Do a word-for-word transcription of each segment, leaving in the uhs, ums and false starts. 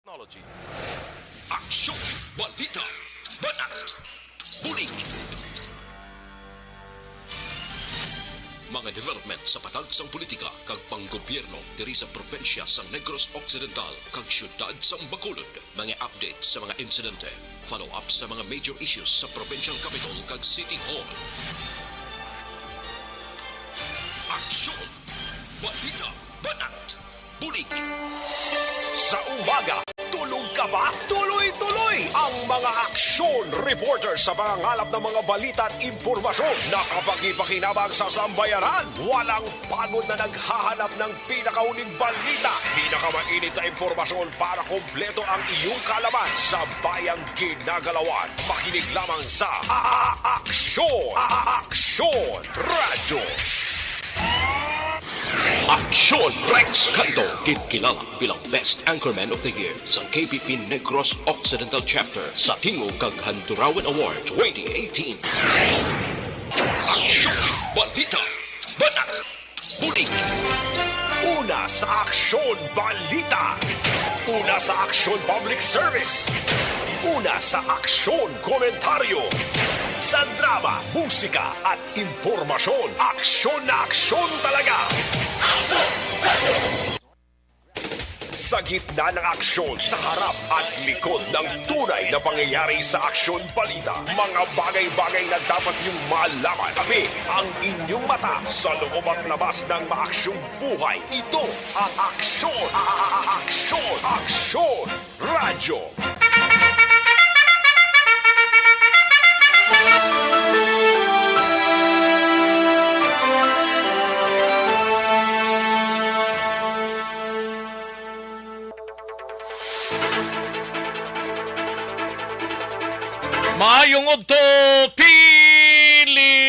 Technology. Aksyon, balita, banat, bulig. Mga development sa patag sang politika kag panggobyerno diri sa probinsya sang Negros Occidental kag siyudad sang Bacolod. Mga update sa mga insidente, follow-up sa mga major issues sa provincial capitol kag city hall. Aksyon, balita, banat, bulig. Sa umaga, tulog ka ba? Tuloy-tuloy ang mga aksyon reporter sa pangangalap ng mga balita at impormasyon na kapakipakinabang sa sambayanan. Walang pagod na naghahanap ng pinakauling balita, pinakamainit na impormasyon para kompleto ang iyong kaalaman sa bayang ginagalawan. Makinig lamang sa A-, A-, Aksyon! A-, A-, Aksyon! Radyo! Aksyon! Rex Canto, ginkilala bilang Best Anchorman of the Year sa K P P Negros Occidental Chapter sa Tingog kag Handurawan Award twenty eighteen. Aksyon! Balita! Banat! Bulig! Una sa aksyon, balita! Una sa aksyon, public service! Una sa aksyon, komentaryo! Sa drama, musika, at impormasyon, aksyon na aksyon talaga! Sa gitna ng aksyon, sa harap at likod ng tunay na pangyayari sa aksyon balita, mga bagay-bagay na dapat niyong malaman, kami ang inyong mata sa loob at labas ng maaksyong buhay. Ito ang Aksyon, A-, A-, A-, Aksyon, Aksyon Radyo. Maayong udto, Pilipinas!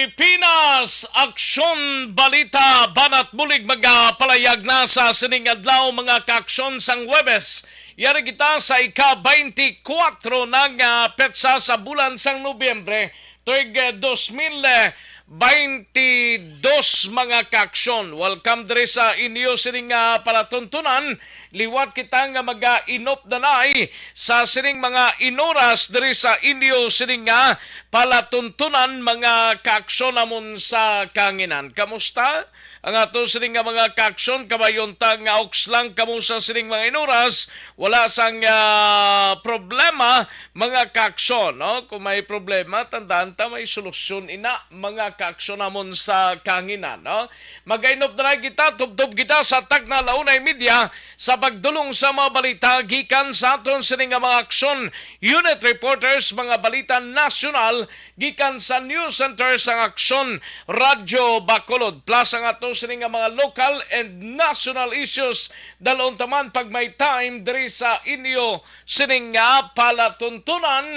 Aksyon, balita, banat bulig magapalayag na sa sining adlaw, mga kaaksyon, sang Huwebes. Yari kita sa ika-twenty-four na nga petsa sa bulan sang Nobyembre, tuig, eh, dos mil, eh, twenty-dos, mga kaaksyon. Welcome diri sa inyo sining nga palatuntunan. Liwat kita nga mag-inop na nay sa sining mga inoras diri sa inyo sining nga palatuntunan, mga kaaksyon namon sa kahanginan. Kamusta ang ato sining nga mga kaaksyon? Kabay unta nga uks lang kamo sa sining mga inoras, wala sang, ah, problema, mga kaaksyon, no? Kung may problema, tandaan ta, may solusyon ina, mga kaaksyon namon sa kahanginan, no? Mag-inop na kita, tubtob kita sa takna, la una y media, sa pagdulong sa mga balita gikan sa aton sini nga mga aksyon unit reporters, mga balita nasyonal gikan sa news center sang Aksyon Radyo Bacolod, plus ang ato sini nga mga local and national issues. Dalon ta man pag may time diri sa inyo sining nga palatuntunan.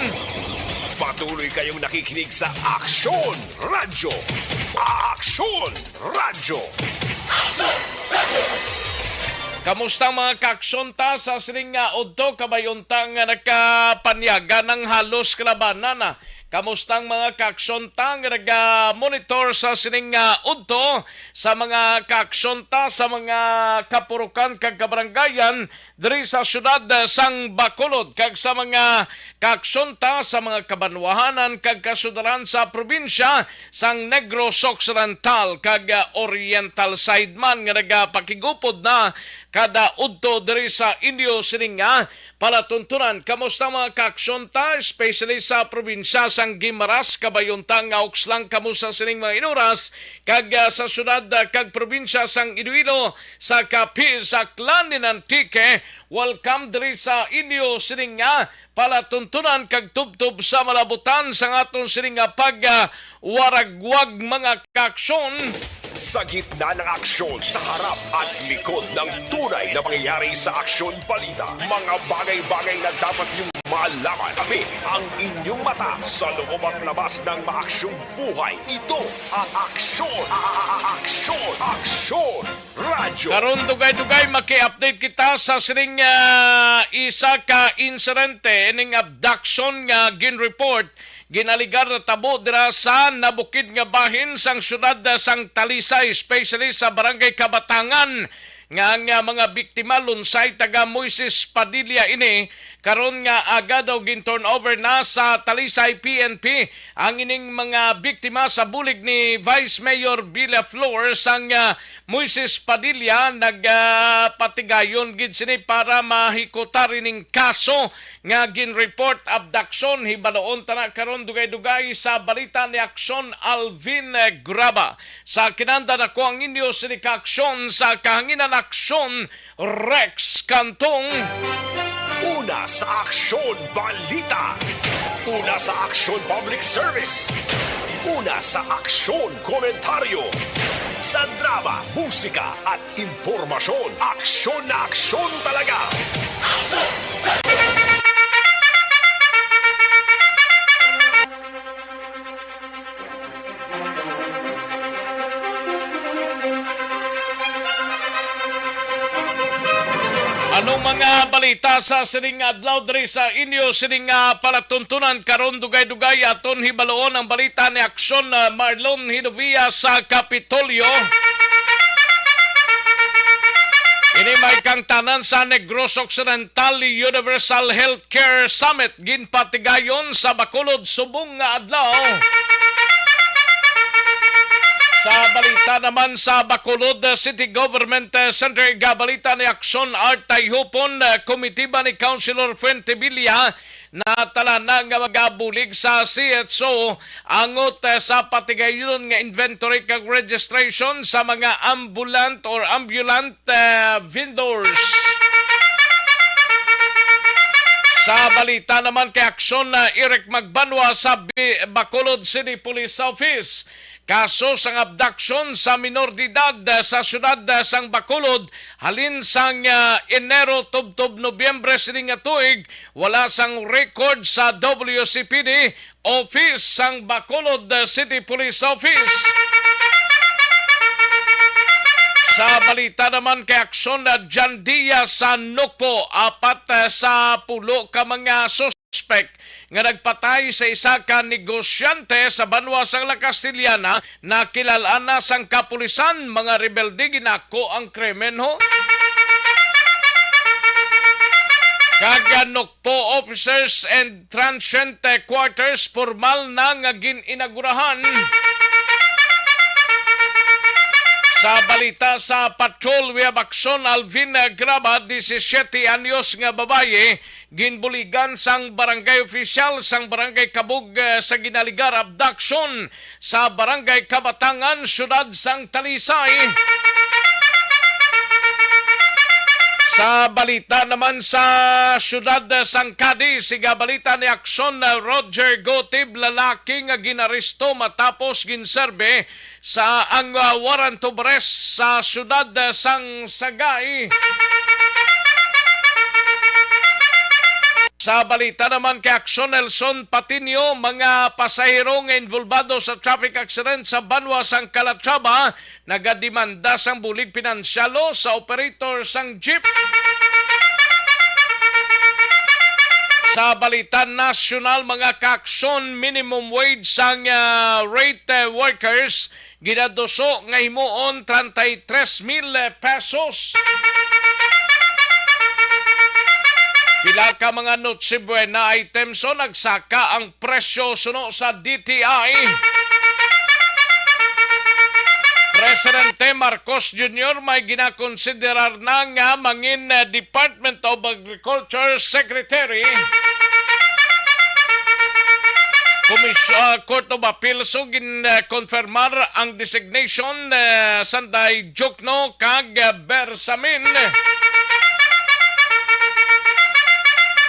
Patuloy kayong nakikinig sa Aksyon Radyo. Aksyon Radyo. Kamusta ang mga kaaksyon ta sa sining nga udto? Kabay unta nga nakapanyaga ng halos kalabanan na. Kamusta ang mga kaaksyon ta nga naga-monitor sa sining nga udto, sa mga kaaksyon ta sa mga kapurukan kag kabaranggayan diri sa siyudad, eh, sang Bacolod, kag sa mga kaaksyon ta sa mga kabanwahanan kag kasudalan sa probinsya sang Negros Occidental kag, ah, Oriental side man nga nagapakigupod na kada udto diri sa inyo sining nga palatuntunan. Kamusta mga kaaksyon ta, especially sa probinsya sang Guimaras? Kabay unta nga uks lang kamo sa sining mga inoras, kag, ah, sa siyudad, ah, kag probinsya sang Iloilo, sa Capiz, Aklan, and Antique. Welcome diri sa inyo sining nga palatuntunan kag tubtob sa malabutan sang aton sining nga pag, ah, waragwag, mga kaaksyon. Sa gitna ng aksyon, sa harap at likod ng tunay na pangyayari sa aksyon balita, mga bagay-bagay na dapat niyong malaman, kami ang inyong mata sa loob at labas ng maaksyong buhay. Ito ang Aksyon, A-, A-, A-, Aksyon, Aksyon Radyo. Karon, dugay-dugay maki-update kita sa sining, ah, isa ka insidente, ining abduction nga gin-report, ginaligar natabo dira sa nabukid nga bahin sang siyudad, ah, sang Talisay, especially sa Barangay Kabatangan, nga ang, ah, mga biktima lunsay taga Moises Padilla ini, karon nga aga daw gin-turnover na sa Talisay P N P ang ining mga biktima sa bulig ni Vice Mayor Villaflor sang, ah, Moises Padilla. Nagpatigayon gid sini para mahikutan ining kaso nga gin-report abduction. Hibaloon ta na karon dugay-dugay sa balita ni Aksyon Alvin Graba. Sa kinanda nako ang inyo sini ka aksyon sa kahanginan, Aksyon Rex Cantong. Una sa Aksyon Balita. Una sa Aksyon Public Service. Una sa Aksyon Komentaryo. Sa drama, musika at impormasyon, aksyon na aksyon talaga. Anong mga balita sa sining adlaw diri sa inyo sining, ah, palatuntunan karon? Dugay-dugay aton hibaloon ang balita ni Aksyon, ah, Marlon Hinovia sa Kapitolyo. Ini may kangtanan sa Negros Occidental Universal Health Care Summit ginpatigayon sa Bacolod subong nga adlaw. Sa balita naman sa Bacolod City Government Center, gabalita ni Aksyon Art Tayhupon, komitiba ni Councilor Fuentebilla, natalana nga magabulig sa C H O angot sa patigayon nga inventory kag registration sa mga ambulant or ambulant ah, vendors. Sa balita naman kay aksyon na Eric Magbanwa sa Bi-, Bacolod City Police Office. Kaso sang abduction sa minor de edad, ah, sa siyudad, ah, sang Bacolod halin sang, ah, Enero tubtob Nobyembre sini nga tuig, wala sang record sa W C P D office sang Bacolod City Police Office. Sa balita naman kay aksyon na Jandia sa Nukpo, apat, eh, sa pulo ka mga suspek nga nagpatay sa isa ka negosyante sa banwa sang La Castellana, nakilal-an na sang kapulisan. Mga rebelde ginako ang krimen, ho. Kag, ah, Nukpo Officers and Transient, eh, Quarters, formal na nga gin-inagurahan. Sa balita sa Patrol, we have action, Alvin, eh, Graba, disisiete anyos nga babayi, ginbuligan sang barangay opisyal sang Barangay Kabug, eh, sa ginaligar abduction sa Barangay Kabatangan, Siyudad sang Talisay. Sa balita naman sa siyudad sang Cadiz, siga balita ni Aksyon, Roger Gotib, lalaki nga ginaresto matapos ginserbe sa ang, ah, warrant of arrest sa siyudad sang Sagay. Sa balita naman kay Aksyon, Nelson Patiño, mga pasahero nga involbado sa traffic accident sa banwa sang Calatrava nagademanda sang bulig pinansyalo sa operator sang jeep. Sa balita nasyonal, mga kaaksyon, minimum wage sang, ah, rate, eh, workers ginaduso nga himuon treinta y tres mil pesos. Pila ka mga Noche Buena items o nagsaka ang presyo suno sa D T I. Presidente Marcos Junior may ginakonsiderar na nga mangin, eh, Department of Agriculture Secretary. Commis-, ah, Court of Appeal so gin, ah, konfirmar ang designation, eh, sanday Jokno kag, ah, Bersamin.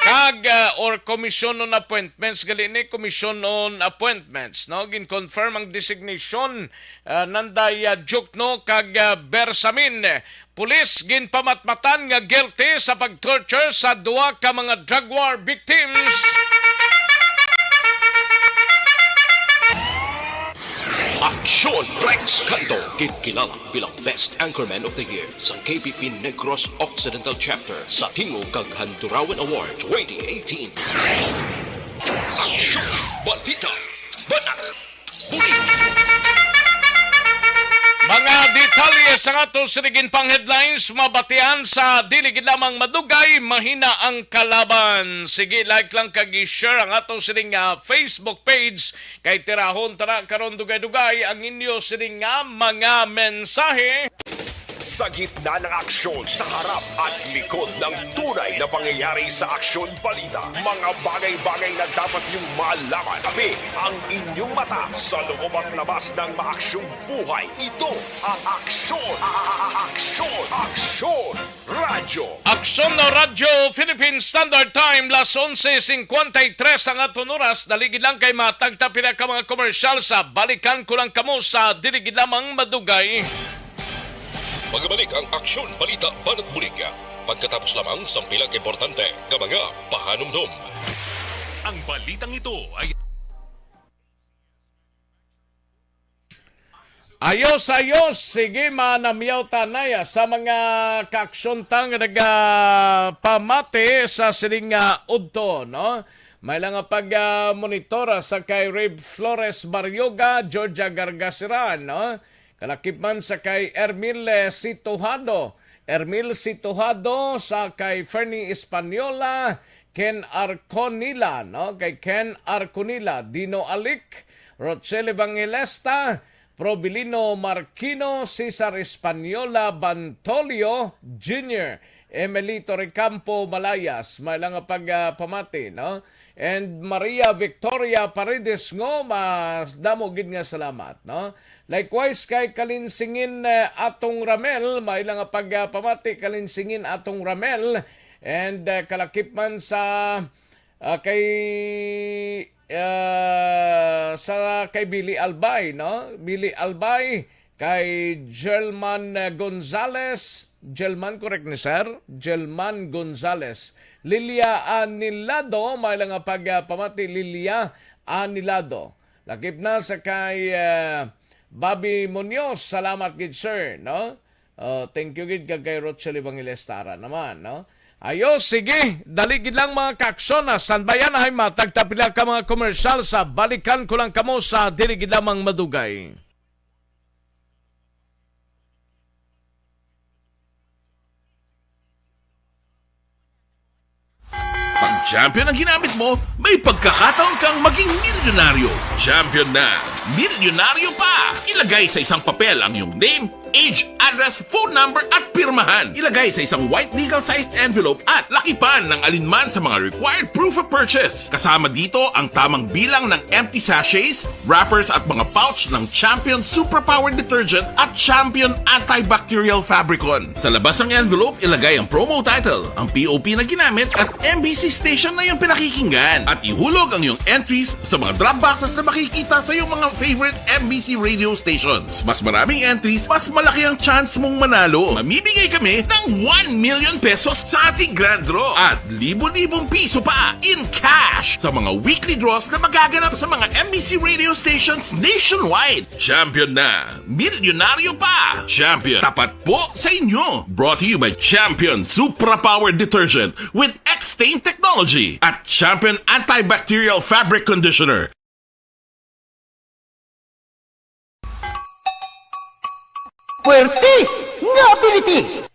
Kag, ah, or commission on appointments, gali ni commission on appointments, no? Gin-confirm ang designation, ah, nanday, ah, Jokno kag, ah, Bersamin. Pulis ginpamatmatan nga guilty sa pag-torture sa duha ka mga drug war victims. Aksyon Rex Canto, ginkilala bilang Best Anchorman of the Year sa K P P Negros Occidental Chapter sa Tingog kag Handurawan Award twenty eighteen. Aksyon, balita, banat, Mga Mga detalye sa ato sining pang headlines, mabatian sa dili gid lamang madugay, mahina ang kalaban. Sige, like lang kag i-share ang ato sining, ah, Facebook page, kay tirahon ta na karon dugay-dugay ang inyo sining nga mga mensahe. Sa gitna ng aksyon, sa harap at likod ng tunay na pangyayari sa Aksyon Balita, mga bagay-bagay na dapat niyong malaman. Tabi ang inyong mata sa loob at labas ng maaksyong buhay. Ito ang Aksyon, a-, a-, a-, Aksyon, Aksyon Radyo. Aksyon na Radyo, Philippine Standard Time, las onse cincuenta y tres ang aton oras. Dali gid lang kay matagta pila ka mga komersyal sa balikan ko lang kamo sa dili gid lamang madugay. Magbalik ang Aksyon Balita Banat Bulig pagkatapos lamang sang pila ka importante nga mga pahanumdom. Ang balitang ito ay Ayos, ayos. Sige, manamyaw tanay, ah, sa mga kaaksyon ta nga nagapamati sa sining, ah, udto, no? May lang nga pag, ah, monitor, ah, sa kay Rib Flores Barrioga, Georgia Gargasiran, no? Kalakip man sa kay Ermil, eh, Situhado, Ermil Situhado, sa kay Fernie Española, Ken Arconila, no? Kay Ken Arconila, Dino Alic, Rochelle Evangelista, Probilino Marquino, Cesar Española, Bantolio Junior, Emelito Recampo Malayas, may lang nga pag, ah, pamati, no? And Maria Victoria Paredes Ngo, mas damo gid nga salamat, no? Likewise kay Kalinsingin, eh, Atong Ramel, may lang nga pag, ah, pamati, Kalinsingin Atong Ramel, and, eh, kalakip man sa, ah, kay, ah, sa kay Billy Albay, no? Billy Albay, kay German, eh, Gonzales, German, correct ni sir? German Gonzales. Lilia Anilado, may lang nga pag, ah, pamati, Lilia Anilado. Lakip na sa kay, ah, Bobby Munoz, salamat gid, sir, no? Oh, thank you gid kag kay Rochelle Evangelista ra naman, no? Ayo, sige, dali gid lang mga kaaksyon, ah, standby anay, matagta pila ka mga komersyal sa balikan ko lang kamo sa dili gid lamang madugay. Pag champion ang ginamit mo, may pagkakataon kang maging milyonaryo. Champion na, milyonaryo pa! Ilagay sa isang papel ang iyong name, age, address, phone number, at pirmahan. Ilagay sa isang white legal-sized envelope at lakipan ng alinman sa mga required proof of purchase. Kasama dito ang tamang bilang ng empty sachets, wrappers, at mga pouch ng Champion Superpower Detergent at Champion Antibacterial Fabricon. Sa labas ng envelope, ilagay ang promo title, ang P O P na ginamit, at M B C station na iyong pinakikinggan. At ihulog ang iyong entries sa mga drop boxes na makikita sa iyong mga favorite M B C radio stations. Mas maraming entries, mas malaki ang chance mong manalo. Mamimigay kami ng one million pesos sa ating grand draw at libo-libong piso pa in cash sa mga weekly draws na magaganap sa mga M B C radio stations nationwide. Champion na! Milyonaryo pa! Champion, tapat po sa inyo! Brought to you by Champion Supra Power Detergent with X-Stain Technology at Champion Antibacterial Fabric Conditioner. Puwerte nga ability!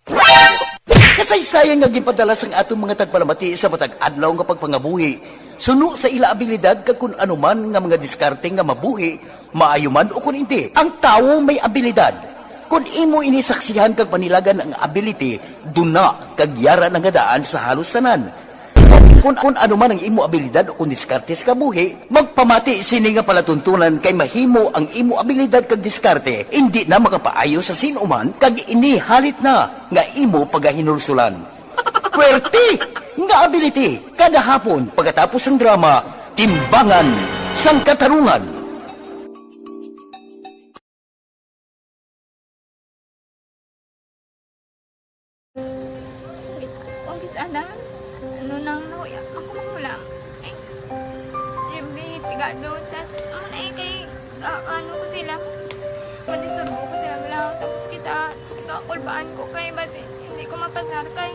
Kasaysayan nga ginpadala sang aton mga tagpalamati sa matag adlaw nga pagpangabuhi, suno sa ila abilidad kag kun ano man nga mga diskarte nga mabuhi, maayo man o kun indi. Ang tawo may abilidad. Kun imo ini saksihan kag panilagan ang ability, duna kag yara na nga daan sa halos tanan. Kun, kun ano man ang imo abilidad o kun diskarte sa kabuhi, magpamati sini nga palatuntunan kay mahimo ang imo abilidad kag diskarte indi na makapaayo sa sin-o man kag ini halit na nga imo pagahinulsulan. Puwerte nga ability kada hapon pagkatapos sang drama, Timbangan sang Katarungan. Kung gis-, kung gis-, ana, ano nang nahuya, ako manghulam. Ay, Jimmy, pigado, tas, ano na eh, kay, ah, ano ko sila, kung isurbo ko sila, wala, tapos kita, kakulbaan ko kay, basi, hindi ko mapasar kay.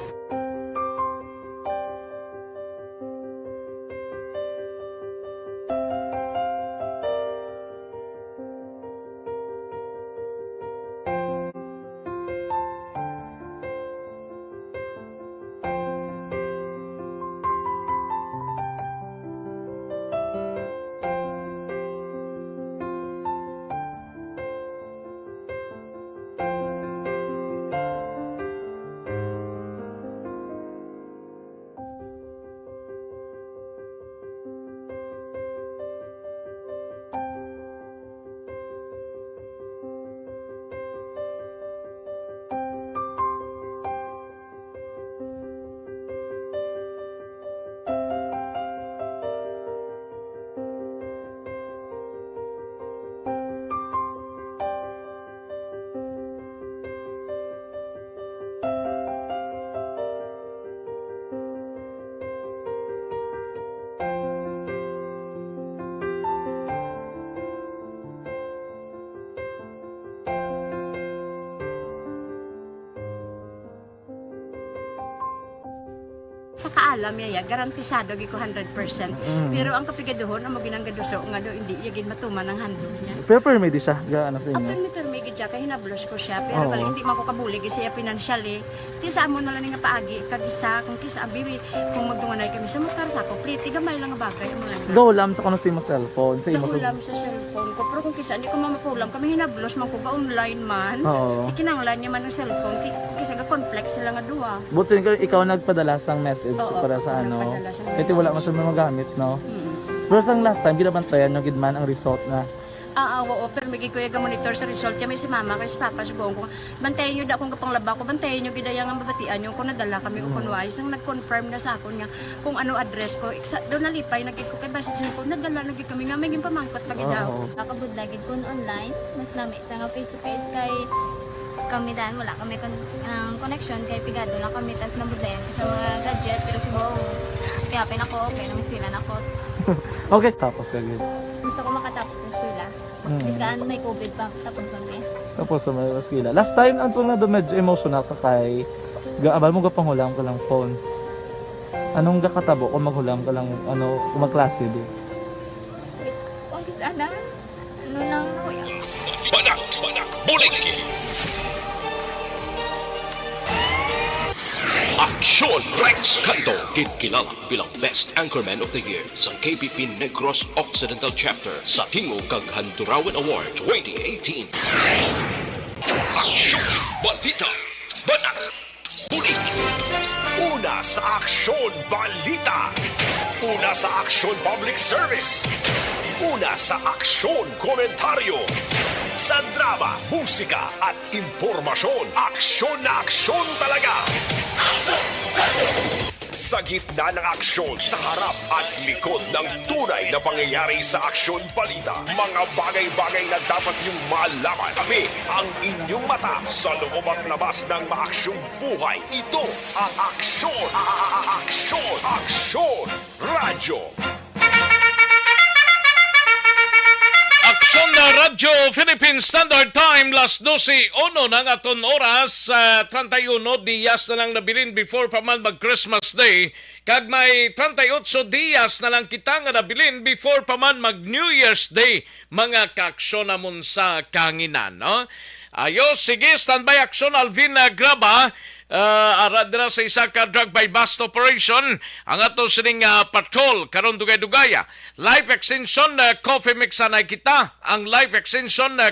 Sa kaalam niya, ya, garantisado gid ko hundred percent. Mm. Pero ang kapigaduhon, amo ginang gaduso nga do, hindi niya gid matuman ang handog niya. Pero permi di siya, ga, ano sa inyo? Permi, permi gid siya, kay hinablos ko siya. Pero Oo. bali, hindi man ko kabulig siya financially. Ti sa amo na lang nga paagi, kag isa, kung kisa, abi, kung magdunganay kami sa motor, sa ako, pliti, gamay lang nga bagay, amo lang. Gahulam sa kuno sa imo cellphone, sa imo sa Gahulam sa cellphone ko. Pero kung kisa, hindi ko mamapulam, kami hinablos man ko, ga-online man. Oo. Ikinanglan niya man ang cellphone, ti, kisa ga-conflict sila nga duha. But sin-, ikaw nagpadala sang message Oo, para sa ako ano? nagpadala sang Kaya wala message. man siya magamit, no? Mm. Pero sang last time, ginabantayan nyo gid man ang result na? Ah, ah, oo, pero may gid ko yung monitor sa result. Kami si mama, kay si papa, si buong ko. Bantayan nyo da kung kapanglaba ko, bantayan nyo gid ang mabatian nyo kung nadala kami o Mm. kung wais. Nang nag-confirm na sa akon nga kung ano address ko, iksa, doon nalipay na gid ko kay basta siya ko, nadala na gid kami nga may ginpamangkot pa gid daw. Oo. Nakabudlay gid kun online, mas nami sa nga face to face kay kami dan wala kami kon-, ang connection kay pigado lang kami tas nabudlayan ko sa mga gadget pero si Bong, kaya pin ako okay na miskilan ako. Okay, tapos ka gid. Gusto ko makatapos sa eskwela. Mm. Bis kaan may covid pa, tapos ang niya. Tapos sa mga eskwela. Last time, ang tunga do medyo emotional ka kay ga-, abal mo gapanghulam ka lang phone. Anong gakatabo kung maghulam ka lang, ano, kung magklase di? Kung kis ana, ano lang, no, ya. Banat, banat, bulig. Aksyon Rex Canto, ginkilala bilang Best Anchorman of the Year sa K P P Negros Occidental Chapter sa Tingog kag Handurawan Award twenty eighteen. Aksyon, balita, banat, bulig. Una sa Aksyon Balita. Una sa Aksyon Public Service. Una sa Aksyon Komentaryo. Sa drama, musika, at impormasyon, aksyon na aksyon talaga. Sa gitna ng aksyon, sa harap at likod ng tunay na pangyayari sa Aksyon Balita, mga bagay-bagay na dapat niyong malaman. Kami ang inyong mata sa loob at labas ng maaksyong buhay. Ito ang Aksyon, a-, a-, a-, Aksyon, Aksyon Radyo. Aksyon na Radyo Philippine Standard Time, las dose uno na ang aton oras, ah, treinta y uno dias na lang nabilin before pa man mag Christmas Day, kag may treinta y ocho dias na lang kita nga nabilin before pa man mag New Year's Day, mga kaaksyon namon sa kahanginan, no? Ayo, sige, standby aksyon, Alvin, ah, Graba, ah, ara dira sa isa ka drug buy bust operation, ang ato sining, ah, patrol, karon dugay-dugaya. Life extension, ah, coffee mix anay kita, ang life extension, ah,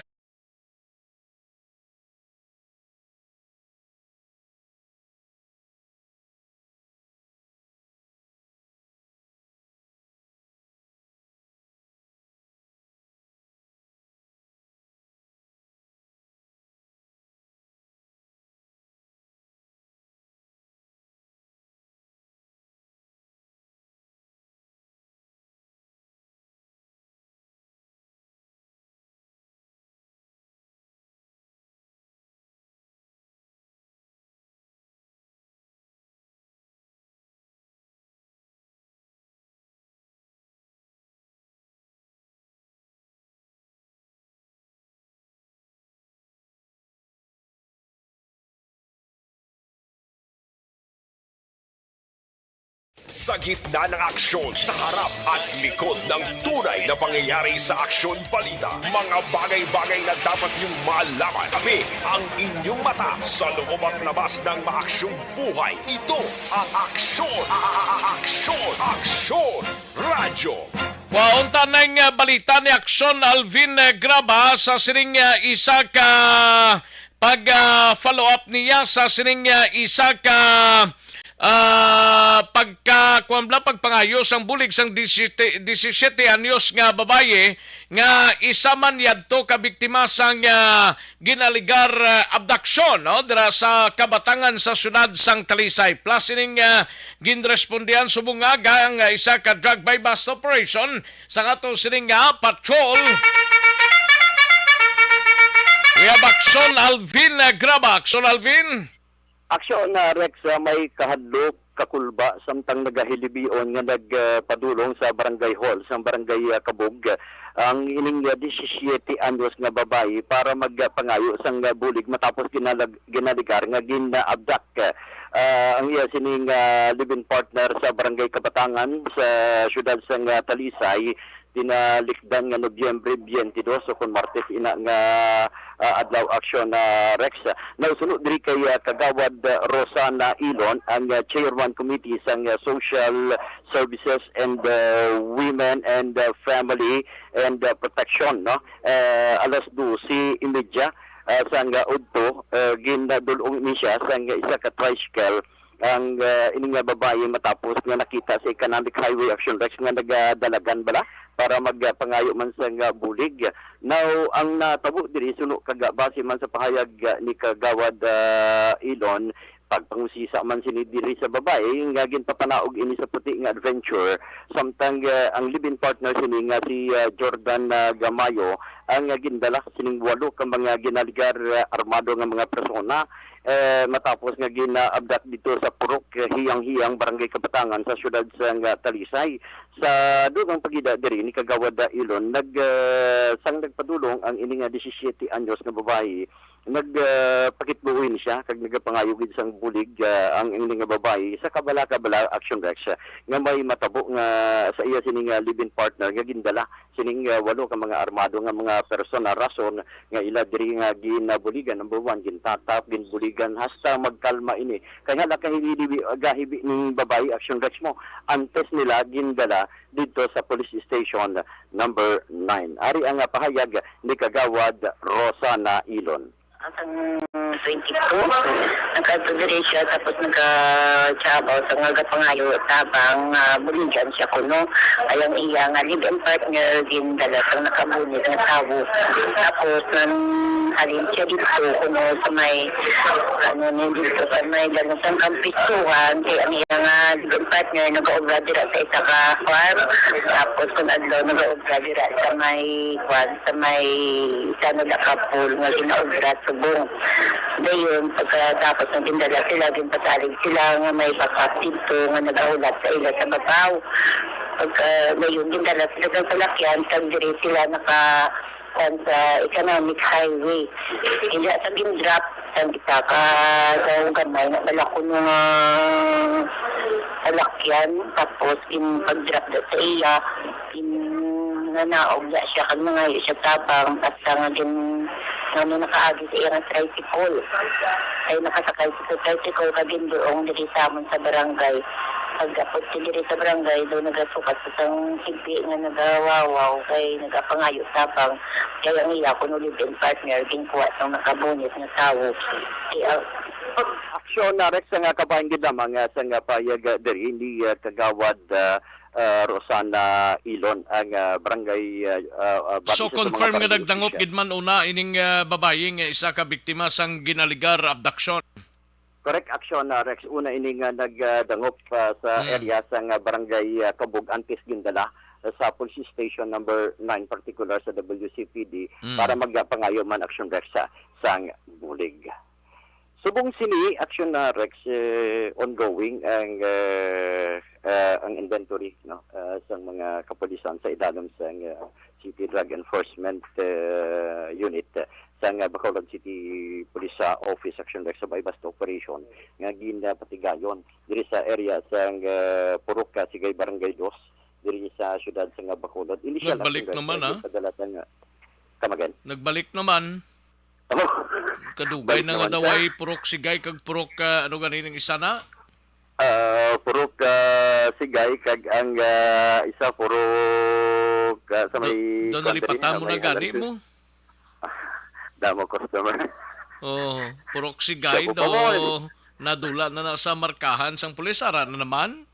Sa gitna ng aksyon, sa harap at likod ng tunay na pangyayari sa Aksyon Balita, mga bagay-bagay na dapat niyong malaman. Kami ang inyong mata sa loob at labas ng maaksyong buhay. Ito ang Aksyon, a-, a-, a-, Aksyon, Aksyon Radyo. Wa, unta na nga balita ni Aksyon Alvin, eh, Graba sa sining, eh, isa ka pag, ah, follow up niya sa sining, ah, isa ka, ah, pagka, kuwan bala, pagpangayo sang bulig sang disisiete, disisiete anyos nga babayi nga isa man yadto ka biktima sang, ah, ginaligar, ah, abduction, no, dira sa Kabatangan sa siyudad sang Talisay. Plus ining, ah, ginrespondihan subong nga ang, ah, isa ka drug buy bust operation sa ato sining nga patrol. We have Aksyon Alvin, uh, Graba. Aksyon Alvin. Aksyon, uh, Rex, uh, may kahadlok Kakulba samtang nagahilibion nga nagpadulong sa barangay hall sang barangay, ah, Kabug ang ining, ah, disisiete anyos nga babayi para magpangayo sang, ah, bulig matapos ginalag-, ginaligar nga gin-abduct. Ah, ang iya sining, ah, live-in partner sa barangay Kabatangan sa siyudad sang, ah, Talisay dinalikdan nga Nobyembre twenty-two o kon Martes ina nga, ah, adlaw, Action, ah, Rex. Nausuno diri kay, ah, Kagawad, ah, Rosana Ilon, ang, ah, Chairman Committee sang, ah, Social Services and, ah, Women and, ah, Family and, ah, Protection, no? Ah, alas dose y media, ah, sang, ah, udto, ah, gindul-ong ini siya sang isa ka tricycle ang, ah, ini nga babayi matapos nga nakita sa Economic Highway, Action Rex, nga nagadalagan bala para magpangayo man sang, ah, bulig. Now, ang natabo diri suno kag base man sa pahayag, ah, ni Kagawad, ah, Ilon, pagpangusisa man sini diri sa babayi nga ginpapanaog ini sa puti nga adventure, samtang, ah, ang live-in partner sini nga si, ah, Jordan, ah, Gamayo ang, ah, gindala sining walo ka mga ginaligar, ah, armado nga mga persona, eh, matapos nga gina-abduct dito sa Purok, eh, Hiyang-Hiyang, Barangay Kabatangan sa siyudad sang, ah, Talisay. Sa dugang pagida diri ni Kagawad, ah, Ilon, nag, ah, sang nagpadulong ang ini nga disisiete anyos nga babayi, nag, ah, pakitbuoy ni siya kag nagapangayo gid sang bulig, ah, ang ini nga babayi sa kabala-kabala, Action Rex, ah, nga may matabo nga sa iya sini nga live-in partner nga gindala sining, ah, walo ka mga armado nga mga persona, rason nga ila diri nga ginabuligan, number one, gintatap, ginbuligan hasta magkalma ini. Kay nga nakahibi, gahibi ning babayi, Action Rex, mo, antes nila gindala didto sa police station number nine. Ari ang, ah, pahayag ni Kagawad Rosana Ilon. Sang twenty-two, nagkadto diri siya, tapos nagkatsabaw sa nga gapangayo tabang nga buligan siya kuno. Ay ang iya nga live-in partner, gindala sang nakabunit nga tawo. Tapos, nang halin siya dito kuno sa may, ano, ni dito sa may lanusan kang pistuhan, kay ang iya nga live-in partner nag-aobra dira sa isa ka farm. Tapos, kung adlaw, nag-aobra dira sa may, kwan, sa may isa na dakapol nga ginaobra subong. Dayon, pagkatapos ng gindala sila, ginpasalig sila nga may backpack dito nga nagahulat sa ila sa babaw. Pagka, dayon, gindala sila sa salakyan, kag diri sila naka, kwan, sa Economic Highway. Hindi sa gindrop, sa isa ka, sa gamay na pala kuno nga salakyan. Tapos, yung pag-drop na sa iya, ginanaog na siya kag nangayo siya tabang, basta nga gin-, nga may nakaagi sa iya nga tricycle. Ay nakasakay siya sa tricycle kag ginduong diri sa amon sa barangay. Pag-abot siya diri sa barangay, daw nagasukat sa sang higpi nga nagawawaw kay nagapangayo tabang. Kay ang iya kuno live-in partner, ginkuha sang nakabunit nga tawo. Kay, ah, Aksyon na, Rex, nga kabahin gid lamang, ah, sa nga payag, ah, diri ni, ah, Kagawad, ah, ah, Rosana Ilon, ang, ah, barangay, ah, ah, ah, base So, sa mga confirm nga barangay nagdangop official. Gid man una ining, ah, babayi nga isa ka biktima sang ginaligar abduction? Correct, Action, ah, Rex. Una ini nga nagdangop, ah, sa Hmm. area sa nga barangay, ah, Kabug antes gindala sa police station number nine, particular sa W C P D, Hmm. para magpangayo man, Action Rex, sa sang bulig. Subong sini, Action, ah, Rex, eh, ongoing ang, eh, ah, ang inventory, no, ah, sang mga kapulisan sa ilalom sang, ah, City Drug Enforcement, eh, Unit, eh, sang, ah, Bacolod City Police, ah, Office, Action Rex, sa buy-bust operation nga ginapatigayon diri sa area sang, ah, Purok, ah, Sigay, Barangay Dos, diri sa siyudad sang, ah, Bacolod. Initial Nagbalik Action Rex naman, nga ah. Gipadala sang, ah, come again? Nagbalik naman. Oh. Kadugay Balik na nga naman daw siya. Ay Purok Sigay kag Purok, ah, ano gani ning isa na? Ah, Purok, ah, Sigay kag ang, ah, isa Purok, ah, sa Do-, may doon kwan diri, nalipatan sa mo may na gani Alansus. Mo? Damo customer. Oh, Purok Sigay Damo pa daw mo. Nadula na na sa markahan sang pulis, ara na naman?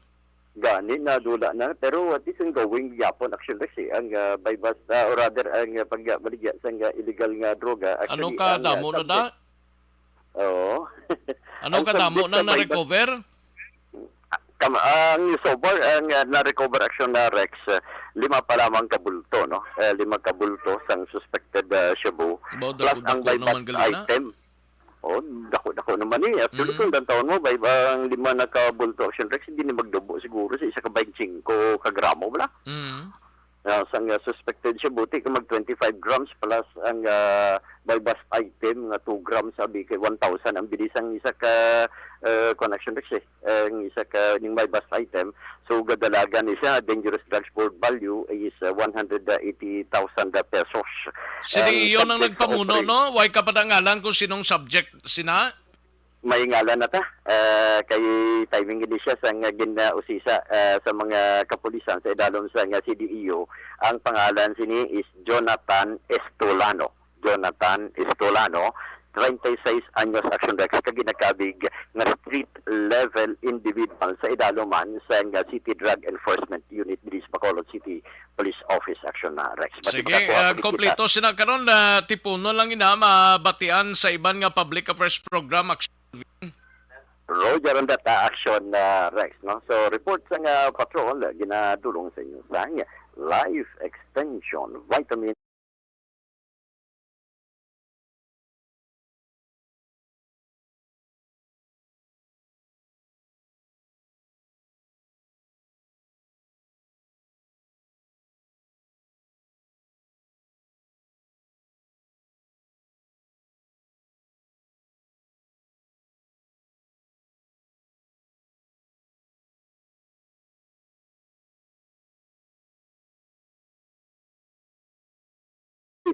Gani, nadula na. Pero at least ang going yapon, Action Rex, eh, ang, ah, buy-bust, ah, or rather, ang, ah, pagbaligya sang, ah, illegal nga droga. Ano Actually, ka ang, ah, damo na da? Subject. Oo. Ano Ang ka damo subject na sa buy-bust na-recover? Kam-, ang so far, ang, ah, na-recover, Action, ah, Rex, ah, lima pa lamang ka bulto, no? Eh, lima ka bulto sang suspected, ah, shabu. About Plus ang buy-bust item. Oh, dako-dako naman eh. Actually, Mm. kung downtown mo, bay, ang lima na ka bulto, Action Rex, hindi ni magdubo siguro sa isa ka twenty-five ka gramo, wala? Mm. Ah, sang, ah, suspected siya, buti ka mag twenty-five grams plus ang, ah, may bust item nga two grams, abi kay one thousand ang bilis ang isa ka, ah, kuwan, Action Rex eh. Ang isa ka ning may bust item. So, gadalagan ni siya, dangerous drugs board value is, ah, one hundred eighty thousand pesos. Sini Ang iyo nang subject sa nagpamuno, operation. No? Way ka padangalan kung sinong subject sina? May ngalan na ta. Ah, kay timing gid siya sa nga gin-, ah, usisa, ah, sa mga kapulisan sa idalom sa nga C D E O. Ang pangalan sini is Jonathan Estolano. Jonathan Estolano, treinta y seis anyos, Action Rex, ka ginakabig nga street level individual sa idalom man sa nga City Drug Enforcement Unit diri sa Bacolod City Police Office, Action na, Rex. Bati Sige, ba ka, ah, kuha, kompleto kita? Sina karon na tipuno lang ina mabatian sa iban nga public affairs program, Action. Roger, ang data, Action na, Rex, no? So, report sa nga patrol, ginadulong sa inyo sang Life Extension Vitamin.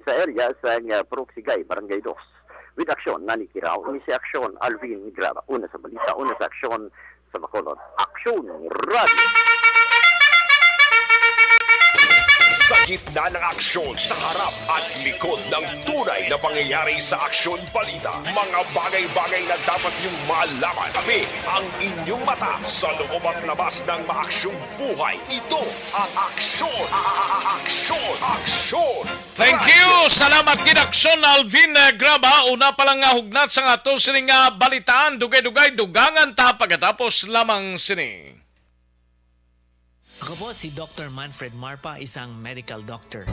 Sa area sa nga Purok Sigay, Barangay Dos. With action, Nani Kirao, ini si Action, Alvin Graba. Una sa balita, una sa aksyon sa Bacolod. Action Radio. Sa gitna ng aksyon, sa harap at likod ng tunay na pangyayari sa Aksyon Balita, mga bagay-bagay na dapat niyong malaman. Kami ang inyong mata sa loob at labas ng maaksyong buhay. Ito ang Aksyon! A-, a-, a-, Aksyon! Aksyon! Thank you! Salamat gid, Aksyon Alvin, eh, Graba. Una pa lang nga hugnat sa nga ato sini nga balitaan. Dugay-dugay, dugangan ta pagkatapos lamang sini. Ako po si Doktor Manfred Marpa, isang medical doctor.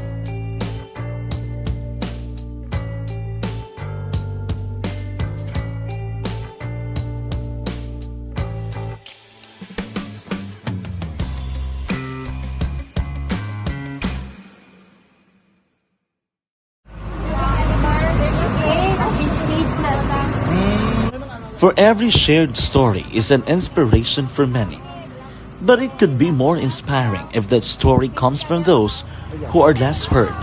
For every shared story is an inspiration for many. But it could be more inspiring if that story comes from those who are less heard.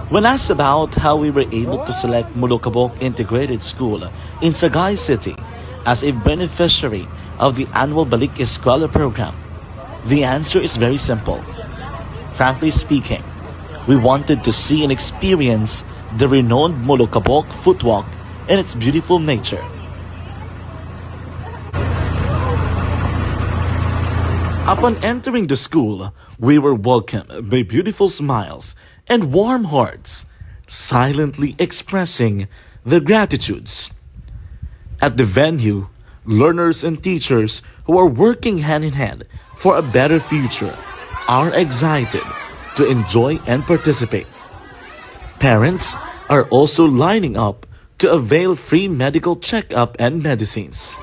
When asked about how we were able to select Molokabok Integrated School in Sagay City as a beneficiary of the annual Balik Eskwela program, the answer is very simple. Frankly speaking, we wanted to see and experience the renowned Molokabok footwalk and its beautiful nature. Upon entering the school, we were welcomed by beautiful smiles and warm hearts, silently expressing their gratitudes. At the venue, learners and teachers who are working hand in hand for a better future are excited to enjoy and participate. Parents are also lining up to avail free medical checkup and medicines.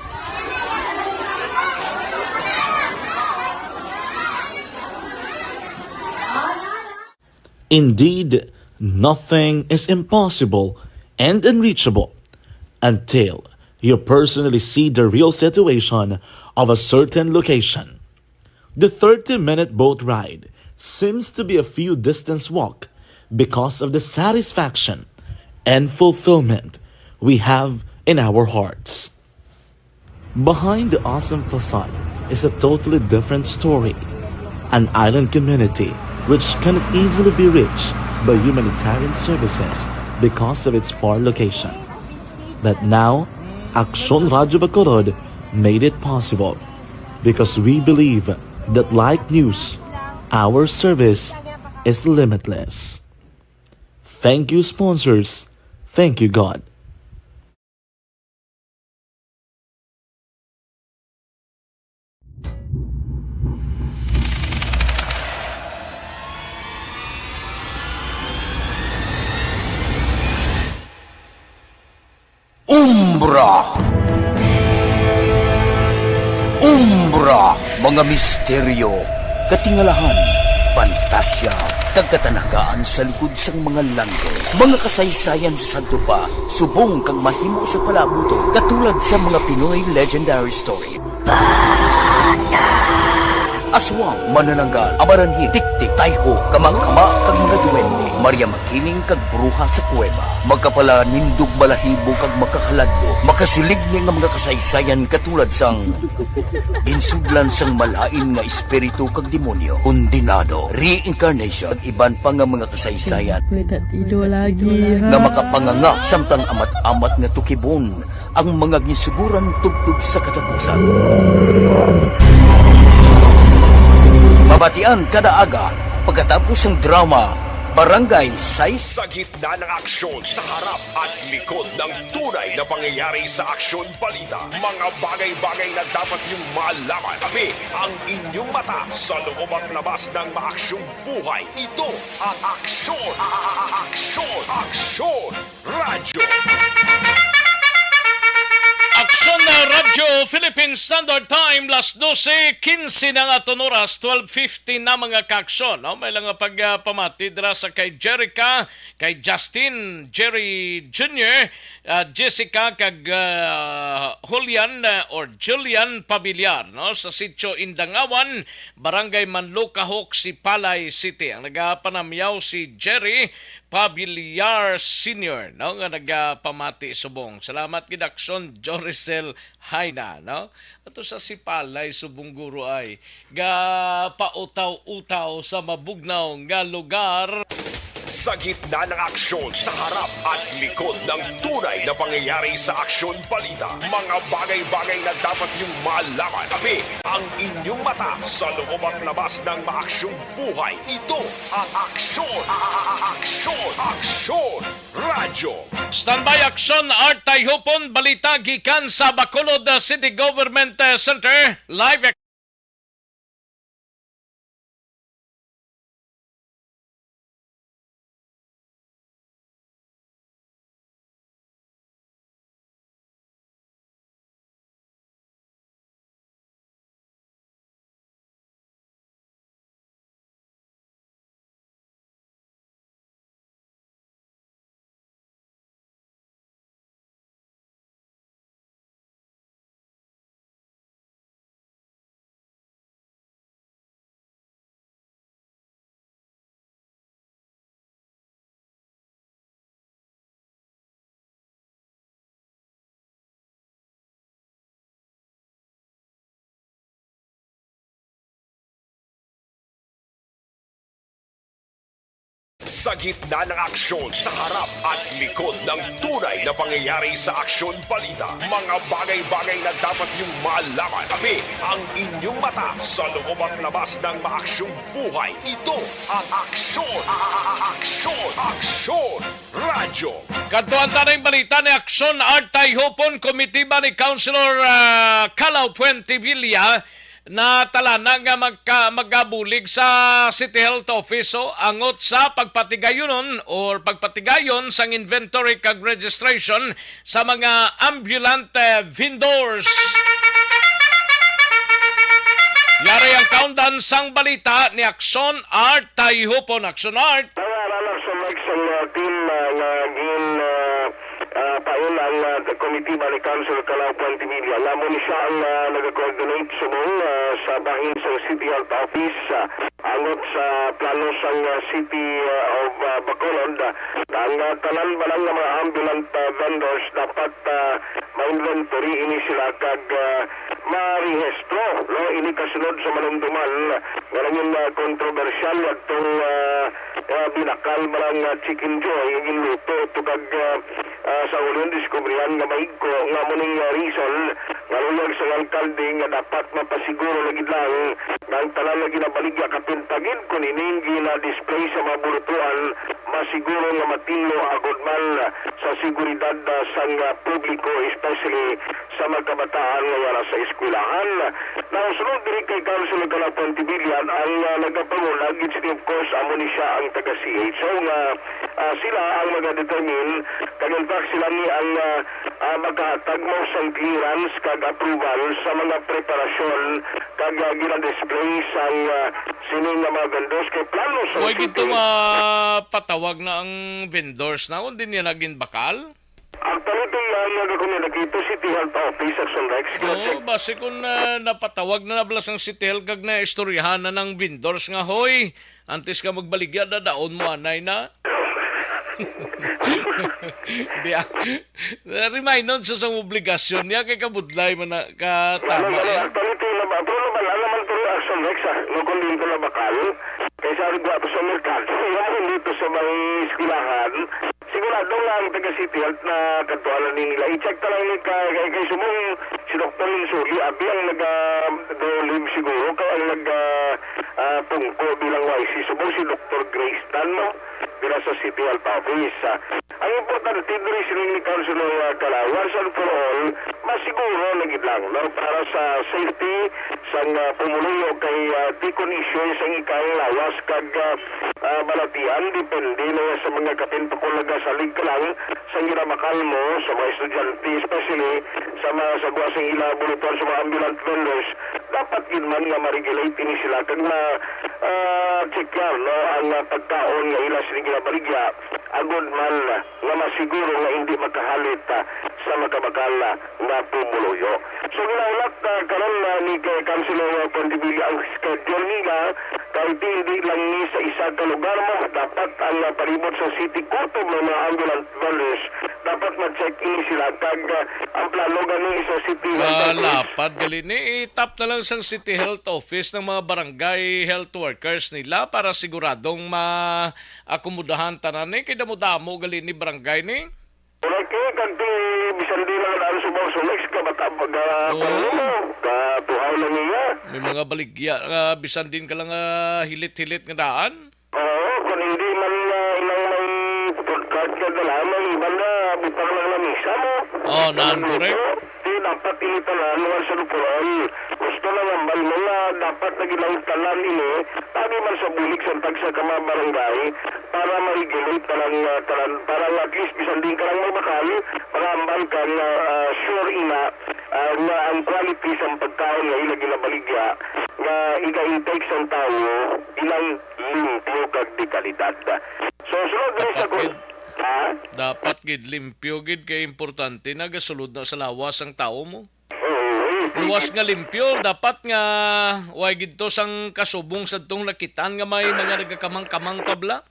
Indeed, nothing is impossible and unreachable until you personally see the real situation of a certain location. The thirty-minute boat ride seems to be a few distance walk because of the satisfaction and fulfillment we have in our hearts. Behind the awesome facade is a totally different story. An island community which cannot easily be reached by humanitarian services because of its far location. But now, Aksyon Radyo Bacolod made it possible because we believe that like news, our service is limitless. Thank you, sponsors. Thank you, God. Umbra. Umbra, mga misteryo, katingalahan, pantasya, kag katanagaan sa likod sang mga langit. Mga kasaysayan sa sadto pa, subong kag mahimo sa palabuton, katulad sa mga Pinoy legendary story. Aswang, manananggal, amaranhit, tiktik, tayho, kama-kama, kag mga duwende, Maria Makiling, kag bruha sa kuweba, magkapalanindog balahibo kag makahaladlok, makasiling ni nga mga kasaysayan katulad sang ginsudlan sang malain nga espiritu kag demonyo, kondenado, reincarnation, kag iban pa nga mga kasaysayan May tatido lagi, ha? nga makapanganga samtang amat-amat nga tukibon ang mga ginsuguran tubtob sa katapusan. Mabatian kada aga pagkatapos ng drama, Barangay Sais. Sa gitna ng aksyon, sa harap at likod ng tunay na pangyayari sa aksyon balita, mga bagay-bagay na dapat niyong malaman. Kami ang inyong mata sa loob at labas ng maaksyong buhay. Ito ang Aksyon, a-, a-, a-, Aksyon, Aksyon Radyo. Aksyon na Radyo, Philippine Standard Time, las dose quince na nga aton oras, twelve fifty na, mga kaaksyon, no? May lang nga pagpamati dira sa kay Jerica, kay Justin, Jerry Junior, ah, Jessica, kag, ah, Julian, ah, or Julian Pabiliar, no? Sa Sitio Indangawan, Barangay Manlukahok, Sipalay City. Ang nagapanamyaw si Jerry Pabiliar Senior, no, nga nagapamati subong. Salamat gid, Aksyon Joricel Haina, no? Ato sa Sipalay subong, guro, ay gapautaw-utaw sa mabugnaw nga lugar. Sa gitna ng aksyon, sa harap at likod ng tunay na pangyayari sa aksyon balita, mga bagay-bagay na dapat niyong malaman. Kami ang inyong mata sa loob at labas ng maaksyong buhay. Ito ang Aksyon, a-, a-, a-, Aksyon, Aksyon Radyo. Standby, Aksyon Art Tayhupon, balita gikan sa Bacolod, uh, City Government, uh, Center. Live. Sa gitna ng aksyon, sa harap at likod ng tunay na pangyayari sa aksyon balita, mga bagay-bagay na dapat niyong malaman. Kami ang inyong mata sa loob at labas ng maaksyong buhay. Ito ang Aksyon, a-, a-, a-, Aksyon, Aksyon Radyo. Kadtuan ta ning balita ni Aksyon Art Tayhupon, komitiba ni Councilor, ah, Calaw Fuentevilla, natalana nga magka-, magabulig sa City Health Office, oh, angot sa pagpatigayonon or pagpatigayon sang inventory kag registration sa mga ambulant, eh, vendors. Yari ang kaundan sang balita ni Aksyon Art Tayhupon. Aksyon Art. Mga anak sa Mike sa, uh, team, uh, nga gin, uh, uh, pain ang, uh, komitiba ni Council Calaw Fuentevilla. Nga amo ni siya ang, uh, nag-coordinate subong, uh, sa bahin sa City Health Office, uh, angot sa plano sang, uh, City, uh, of, uh, Bacolod, uh, ang, uh, tanan ba lang nga mga ambulant, uh, vendors dapat, uh, ma-inventory ini sila kag, uh, marehistro, no? Ini kasunod sa malumduman nga nangin, uh, kontrobersyal yadtong, uh, uh, binakal ba lang, uh, Chicken Joy nga ginluto to kag, uh, uh, sa ulon diskubrihan nga mahigko nga amo ning, uh, reason nga luyag sang alkalde nga dapat mapasiguro na gid lang nga ang tanan nga ginabaligya kapin pa gid kon ining gina-display sa mga burutuan masiguro nga matinlo agod man sa seguridad, ah, sang, ah, publiko, especially sa mga kabataan nga wala sa eskwelahan. Now, sunod diri kay Councilor Calaw Fuentevilla, ang, ah, nagapanguna gid sini, of course, amo ni siya ang taga C H O nga Ah, sila ang magadetermine, kag in fact sila ni ang, ah, ah, makahatag mo sang clearance kag approval sa mga preparasyon kag, ah, ginadisplay sang, ah, sini nga mga vendors kay plano sa Way gid to city. Mapatawag na ang vendors na, kung di niya naging bakal? Actually, ito yung nagakomyunike ito, City Health Office, Action Rex. Oo, basi kung, ah, napatawag na nablas ang City Health kag naistoryahan na ng vendors nga, "Hoy, antes ka magbaligya, dadaon mo anay na." Di, ah, remind nun sa, sa obligasyon niya kay kabudlay man na, katama. Wala, wala. Yan. Actually, ito yung naba-, pero nabala naman ito yung Action Rex, ah. No, kung dito na bakal. Kaysa ang gwapo sa merkado, yung dito sa may eskwelahan. Sigurado nga ang taga City Health na kadtuanan ni nila. I-check ta lang ni ka-, kay, kay subong si Doktor Insuli, abi ang naga-, do live siguro, kay ang naga, ah, pungko bilang Y C, subong si Doktor Grace Tan, no? Dira sa City Health Office. Ah, ang importante diri sining ni Councilor, ah, Kala, once and for all, masiguro na gid lang, no? Para sa safety sang, ah, pumuluyo kay, ah, tikon issue sang ikaayong lawas kag, ah, ah, balatian, depende na sa mga kapin pa kung nagasalig ka lang sa ginabakal mo sa mga estudyante, especially sa mga sagwa sa ila buliton sa mga ambulant vendors. Dapat gid man nga ma-regulate ini sila kag ma, ah, checkar, no, ang, ah, pagkaon nga ila sila ginabaligya, agod man nga masiguro nga hindi makahalit, ah, sa makabakal, ah, nga pumuluyo. So, ginahulat, ah, karon, ah, ni Councilor, ah, Pontivilla ang schedule nila, kay hindi lang ni sa isa ka lugar mo, dapat ang, ah, palibot sa city, kutob ng mga ambulant vendors, dapat ma-check ini sila, kag, ah, ang plano gani sa city health office. Lapad gali ni, itap na lang sang city health office ng mga barangay health workers nila para siguradong ma-akomodahan tanan ni, kay damo-damo gali ni barangay ni. Correct, eh, kag ti, bisan di lang daan subong sa next, kabata, baga, Oo. Paano mo? Katuhaw na niya. May mga baligya, ah, bisan din ka lang, ah, hilit-hilit nga daan. Oo, kung hindi man, ah, ilang may food cart ka dala, may iban na butang lang lamisa mo. Oh, nan, correct. Di dapat ini tanan, once and for all. Gusto lang ang balmon nga dapat na ginangtanan ini, tani man sa bulig sa tagsa ka mga barangay, para ma-regulate tanan, ah, tanan, para nga at least bisan din ka lang magbakal, makahambal ka nga, ah, sure ina, ah, nga ang quality sa pagkaon nga ila ginabaligya, nga iga-intake sang tawo, ilang limpyo kag de kalidad. So, sulod diri sa Dapat kun-, gid. Ha? Dapat gid limpyo gid kay importante na gasulod na sa lawas ang tawo mo. Oo, eh, Luwas sige. Nga limpyo, dapat nga way gid to sang kasubong sa tong nakitaan nga may mga nagakamang-kamang pa bala.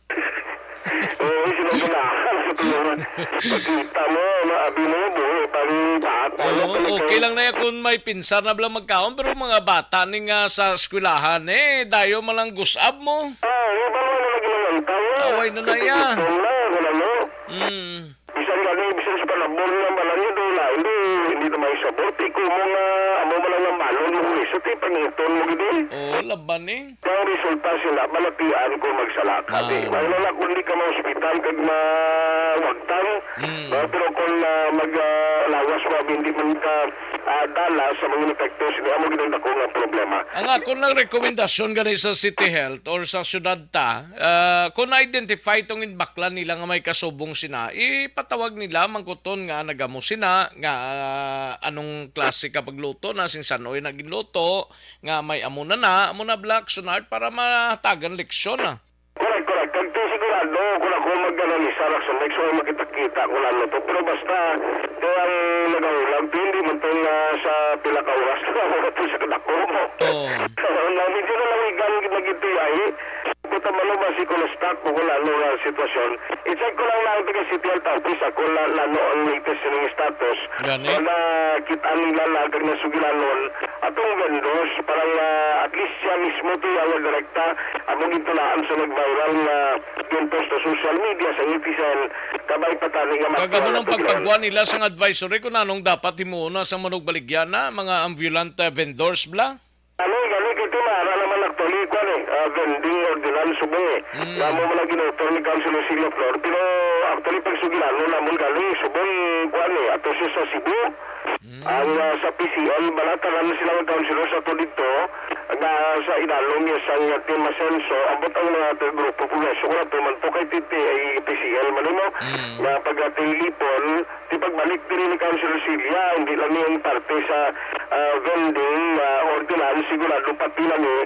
Oo, sino ganahan sa tulungan? Pagkita mo, maabi mo, buhi, pang taat, ano, Oo, talagang okay lang na yan kung may pinsar na bala magkaon, pero mga bata ni nga sa eskwelahan, eh, dayo man lang gusab mo. Ah, yung ba naman ang ginawang tayo? Away na na Kasi yan. Gutom na, wala mo. Mm. Bisan gani, bisan sa panabor nga malanyo, doon na, hindi, hindi na may sabor. Ti, kumo nga, amo man lang ang balon mo, eh. So, ti, pangiton mo, gini. Oo, laban eh. Ang resulta sila, malatian kung magsala ka. Di, Ah. May na lang kung di ka ma-hospital, kag mawagtang. Mm. No? Pero kung, ah, mag, ah, lawas mo, hindi man ka, ah, dala sa mga epekto, sila mo ginang dako nga problema. Ang akon lang rekomendasyon gani sa City Health or sa syudad ta, ah, kung na-identify tong inbaklan nila nga may kasubong sina, ipatawag nila, mangkuton nga nagamo sina, nga, ah, anong klase ka pagluto na, sing sanoy na ginluto, nga may amo na na, amo na black sunart para mahatagan leksyon na. Correct, correct. Kag ti sigurado, kung ako mag-analisa, Raxon, next time makita-kita ko lang to. Pero basta, kaya ang nagahulag, ti hindi man to nga sa pila ka oras na ako to sa kadako mo. Oo. Na, medyo nalawigan, nagituyahi. Kuta man ba si Kulastak, kung ano nga sitwasyon. I-check ko lang na ang taga City Health Office, ako na, na ano ang latest ng status. Gani? Kung nakita nila na kag nasugilanon, atong vendors, para nga at least siya mismo to ang direkta, among gintulaan sa nag-viral nga ginpost sa social media sa netizen, kabay pa tani nga Kag amo magtuon nang ang pagpagwa nila sang advisory kung anong dapat himuon na sa manugbaligya na mga ambulant, eh, vendors bla? Ano, gani, kay ti maara naman actually, kuwan eh, ah, vending ordinance subong eh. Mm. Namo man ang ginutor ni Councilor Silvia Flor, pero actually, pag sugilanon namon gani, subong, kuwan eh, ato siya sa Cebu. Mm. Ang, ah, sa P C L, bala, tanan sila nga councilors ato dito, Nga sa idalom niya sang Team Asenso, ambot ang mga t-, grupo progreso ko na tuman po kay T T A P C L man mo, Mm. nga pagkatilipon, ti pagbalik diri ni Councilor Cilia, hindi lang yung parte sa, ah, vending, ah, ordinance, sigurado pati na ni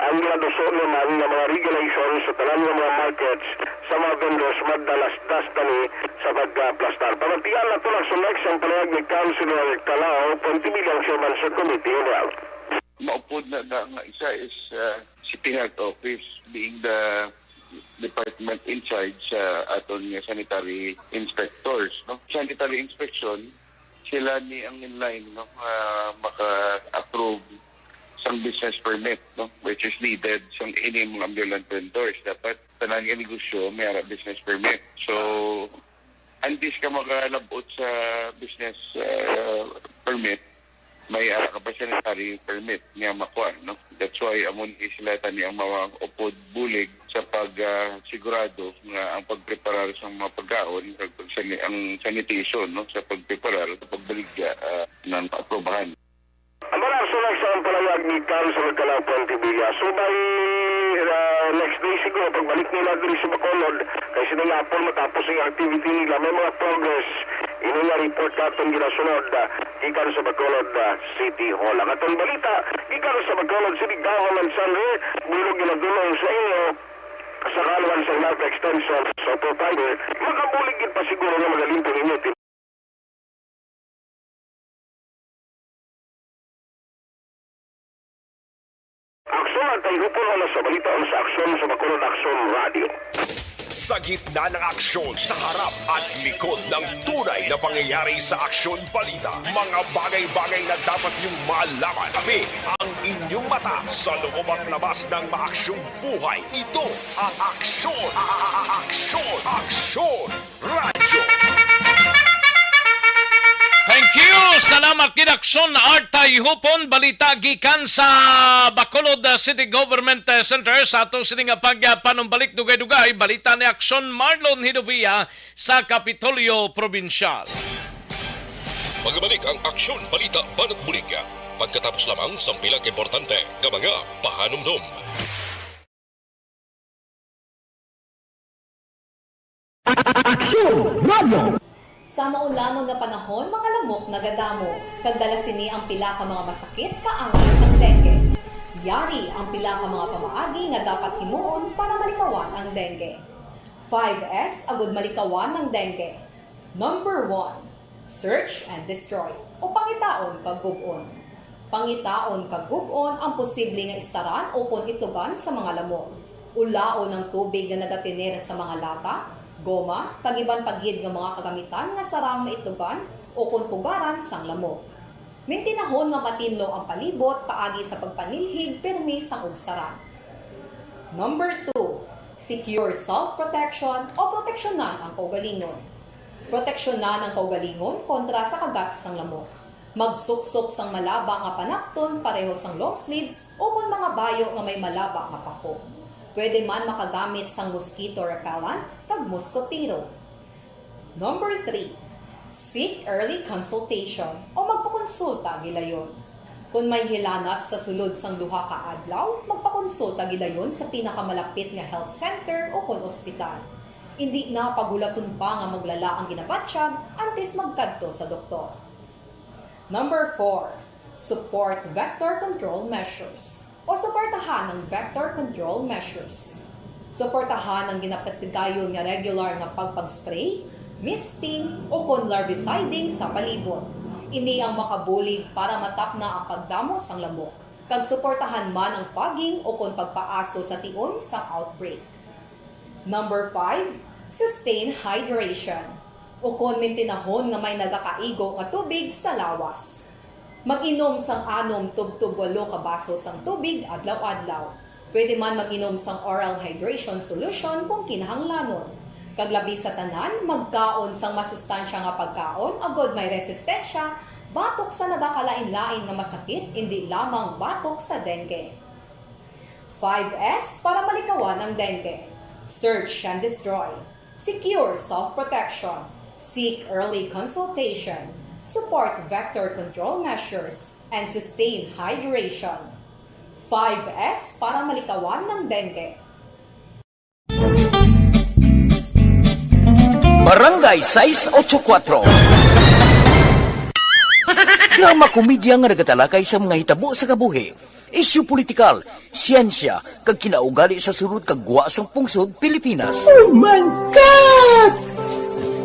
ang ginaduso naman nga mga regulations sa tanan nga mga markets sa mga vendors, madalas-das na ni sa pagkaplastar. Pamatian nato lang sa next ang palahag ni Councilor Calao Pontibilang, Chairman sa Committee on Health. Maupod na, na nga isa is, uh, City Health Office being the department in charge sa aton nga sanitary inspectors, no? Sanitary inspection, sila ni ang in line, no, nga maka-approve sang business permit, no, which is needed sang ini mga ambulant vendors. Dapat tanan nga negosyo may ara business permit. So, antes ka makalabot sa business, uh, permit, may ara ka pa sanitary permit nga makuha, no? That's why amo ni sila tani ang mga upod bulig sa pag, ah, sigurado nga ang pagpreparar sa mga pagkaon, kag pag-, sani-, ang sanitation, no, sa pagpreparar, sa pagbaligya, ah, ng aprubahan. Ang mga aksyon sa ang palawag ni Carlos Alcalao Ponte Villa. So, by, ah, next day siguro, pagbalik nila diri sa Bacolod, kay sila nga hapon matapos ang activity nila, may mga progress. Ini nga report naton ginasunod, ah, gikan sa Bacolod, ah, City Hall. Ang atong balita gikan sa Bacolod City Government Center, bulog ginadulong sa inyo sa kaluan sa Life Extension sa Provider, makabulig gid pa siguro nga magaling po ninyo. Aksyon ang kay Hupon, wala sa balita o sa aksyon sa Bacolod Aksyon Radio. Sa gitna ng aksyon, sa harap at likod ng tunay na pangyayari sa Aksyon Balita, mga bagay-bagay na dapat niyong malaman. Tabi ang inyong mata sa loob at labas ng maaksyong buhay. Ito ang Aksyon, a-, a-, a-, Aksyon, Aksyon Radyo. Thank you. Salamat gid, Aksyon Artay Hupon. Balita gikan sa Bacolod, uh, City Government, uh, Center. Sa ato sini nga pagpanumbalik, dugay-dugay, balita ni Aksyon Marlon Hidovia sa Kapitolyo Probinsyal. Magbalik ang Aksyon Balita Banat Bulig pagkatapos lamang sang pila ka importante nga mga pahanumdom. Aksyon Radio. Sa maulamon nga panahon, mga lamok nagadamo, kag dala sini ang pila ka mga masakit kaangay sang dengue. Yari ang pila ka mga pamaagi nga dapat himuon para malikawan ang dengue. Five S agud malikawan ang dengue. Number one, search and destroy, o pangitaon kag gub-on. Pangitaon kag gub-on ang posible nga istaran ukon itlugan sa mga lamok. Ulaon ang tubig nga nagatener sa mga lata, goma, kag iban pa gid nga mga kagamitan nga sarang maitlugan ukon pugaran sang lamok. Mintinahon nga matinlo ang palibot paagi sa pagpanilhig pirmi sang ugsaran. Number two, secure self-protection o proteksyonan ang kaugalingon. Proteksyonan ang kaugalingon kontra sa kagat sang lamok. Magsuksok sang malaba nga panapton pareho sang long sleeves ukon mga bayo nga may malaba nga pako. Pwede man makagamit sang mosquito repellent kag muskotero. Number three, seek early consultation o magpakonsulta gilayon. Kon may hilanat sa sulod sang duha ka adlaw, magpakonsulta gilayon sa pinakamalapit nga health center o kon ospital. Indi na paghulaton pa nga maglala ang ginabatyag antes magkadto sa doktor. Number four, support vector control measures o suportahan ang vector control measures. Suportahan ang ginapatigayon nga regular nga pagpag-spray, misting, o kon larviciding sa palibot. Ini ang makabulig para matapna ang pagdamo sang lamok, kag suportahan man ang fogging o kon pagpaaso sa tion sang outbreak. Number five, sustain hydration, ukon mintinahon nga may nagakaigo nga tubig sa lawas. Mag-inom sang anom tubtob walo ka baso sang tubig adlaw-adlaw. Pwede man mag-inom sang oral hydration solution kung kinahanglanon. Kag labi sa tanan, magkaon sang masustansya nga pagkaon agod may resistensya batok sa nagakalain-lain nga masakit, indi lamang batok sa dengue. Five S para malikawan ang dengue. Search and destroy. Secure self-protection. Seek early consultation. Support vector control measures. And sustain hydration. Five S para malikawan ng dengue. Barangay sais ocho kuwatro. Drama komedya nga nagatalakay sa mga hitabo sa kabuhi, isyu politikal, siyensya, kag kinaugali sa sulod kag gwa sang pungsod Pilipinas. Oh my God!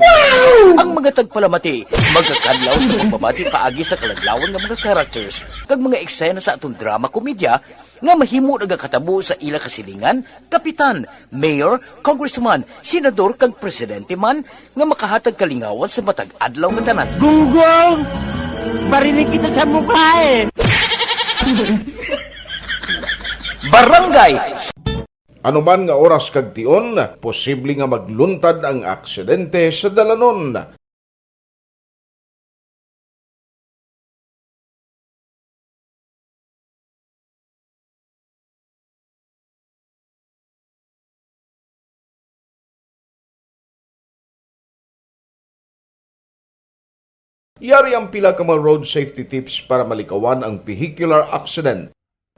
Wow! Ang mga tagpalamati magakadlaw sa pagbabati paagi sa kaladlawan nga mga characters kag mga eksena sa aton drama komedya nga mahimo nagakatabo sa ila kasilingan, kapitan, mayor, congressman, senador, kag presidente man nga makahatag kalingawan sa matag adlaw nga tanan. Gunggong! Marinig kita sa mukha eh! Barangay Anuman nga oras kag tion, posible nga magluntad ang aksidente sa dalanon. Yari ang pila ka mga road safety tips para malikawan ang vehicular accident.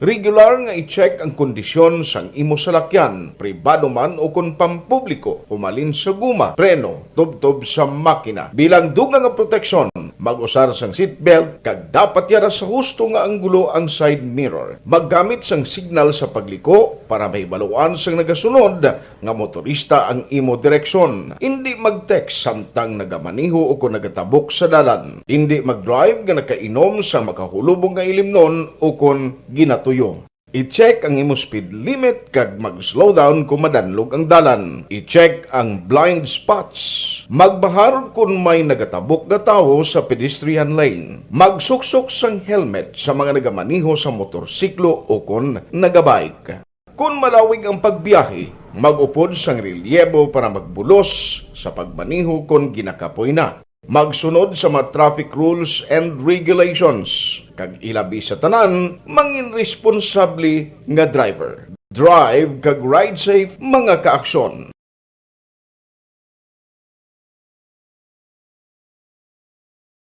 Regular nga i-check ang kondisyon sang imo salakyan, pribado man o kon pampubliko, humalin sa guma, preno, tubtob sa makina. Bilang dugang nga proteksyon, mag-usar sang seatbelt kag dapat yara sa husto nga anggulo ang side mirror. Maggamit sang signal sa pagliko para mahibaluan sang nagasunod nga motorista ang imo direksyon. Indi mag-text samtang nagamaneho o kon nagatabok sa dalan. Indi mag-drive nga nakainom sang makahulubong nga ilimnon o kon ginatuyo. I-check ang imo speed limit kag mag-slow down kon madanlog ang dalan. I-check ang blind spots. Magbahar kon may nagatabok nga tawo sa pedestrian lane. Magsuksok sang helmet sa mga nagamaneho sa motorsiklo o kon nagabike. Kon malawig ang pagbiyahe, mag-upod sang relyebo para magbulos sa pagmaneho kon ginakapoy na. Magsunod sa mga traffic rules and regulations, kag ilabi sa tanan, mangin responsable nga driver. Drive kag ride safe, mga kaaksyon.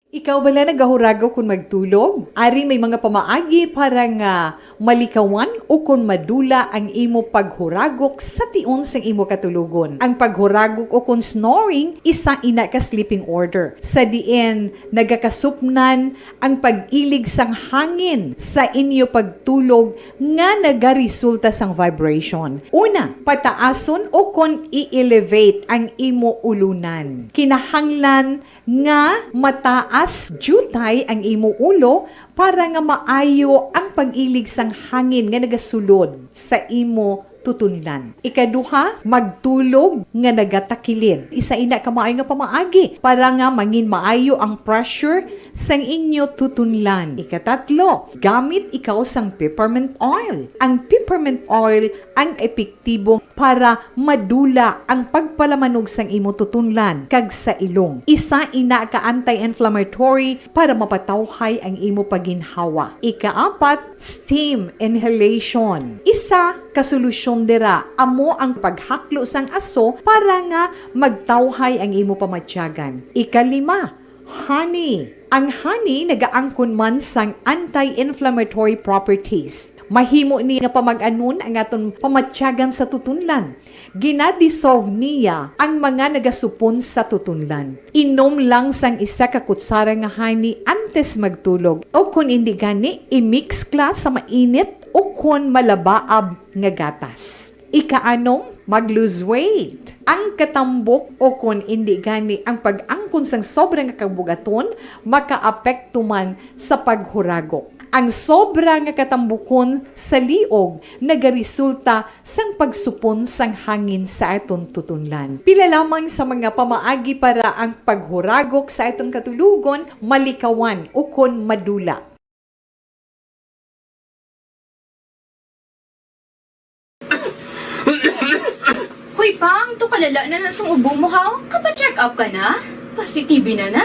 Ikaw bala nagahuragok kon magtulog? Ari may mga pamaagi para nga malikawan ukon madula ang imo paghuragok sa tion sang imo katulogon. Ang paghuragok ukon snoring, isa ina ka sleeping order, sa diin nagakasupnan ang pag-ilig sang hangin sa inyo pagtulog nga nagaresulta sang vibration. Una, pataason ukon i-elevate ang imo ulunan. Kinahanglan nga mataas diutay ang imo ulo para nga maayo ang pag-ilig sang hangin nga nagasulod sa imo tutunlan. Ikaduha, magtulog nga nagatakilid. Isa ina ka maayo nga pamaagi para nga mangin maayo ang pressure sang inyo tutunlan. Ikatatlo, gamit ikaw sang peppermint oil. Ang peppermint oil ang epektibo para madula ang pagpalamanog sang imo tutunlan kag sa ilong. Isa ina ka anti-inflammatory para mapatawhay ang imo pagginhawa. Ikaapat, steam inhalation. Isa ka solusyon dira amo ang paghaklo sang aso para nga magtawhay ang imo pamatyagan. Ikalima, honey. Ang honey nagaangkon man sang anti-inflammatory properties. Mahimo ni nga pamag-anon ang aton pamatyagan sa tutunlan. Gina-dissolve niya ang mga nagasupon sa tutunlan. Inom lang sang isa ka kutsara nga honey antes magtulog, o kon indi gani, i-mix kla sa mainit o kon malabaab nga gatas. Ikaanom, mag-lose weight. Ang katambok o kon indi gani ang pag-angkon sang sobra nga kabug-aton makaapekto man sa paghuragok. Ang sobra nga katambukon sa liog nagaresulta sang pagsupon sang hangin sa aton tutunlan. Pila lamang sa mga pamaagi para ang paghuragok sa aton katulogon malikawan ukon madula. Hoy, Pang, to kalala na na sang ubo mo, ha? Kapa-check up ka na? Pasi-T B na na?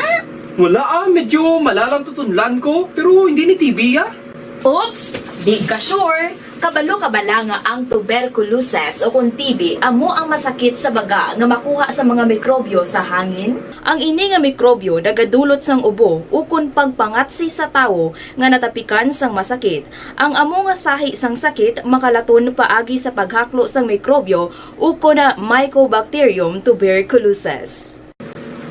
Wala, ah, medyo malalang tutunlan ko, pero hindi ni T B, ah. Oops! Di ka sure? Kabalo ka bala nga ang tuberculosis o kon T B amo ang masakit sa baga nga makuha sa mga mikrobyo sa hangin? Ang ini nga mikrobyo nagadulot sang ubo ukon pagpangatsi sa tawo nga natapikan sang masakit. Ang amo nga sahi sang sakit makalaton paagi sa paghaklo sang mikrobyo ukon na Mycobacterium tuberculosis.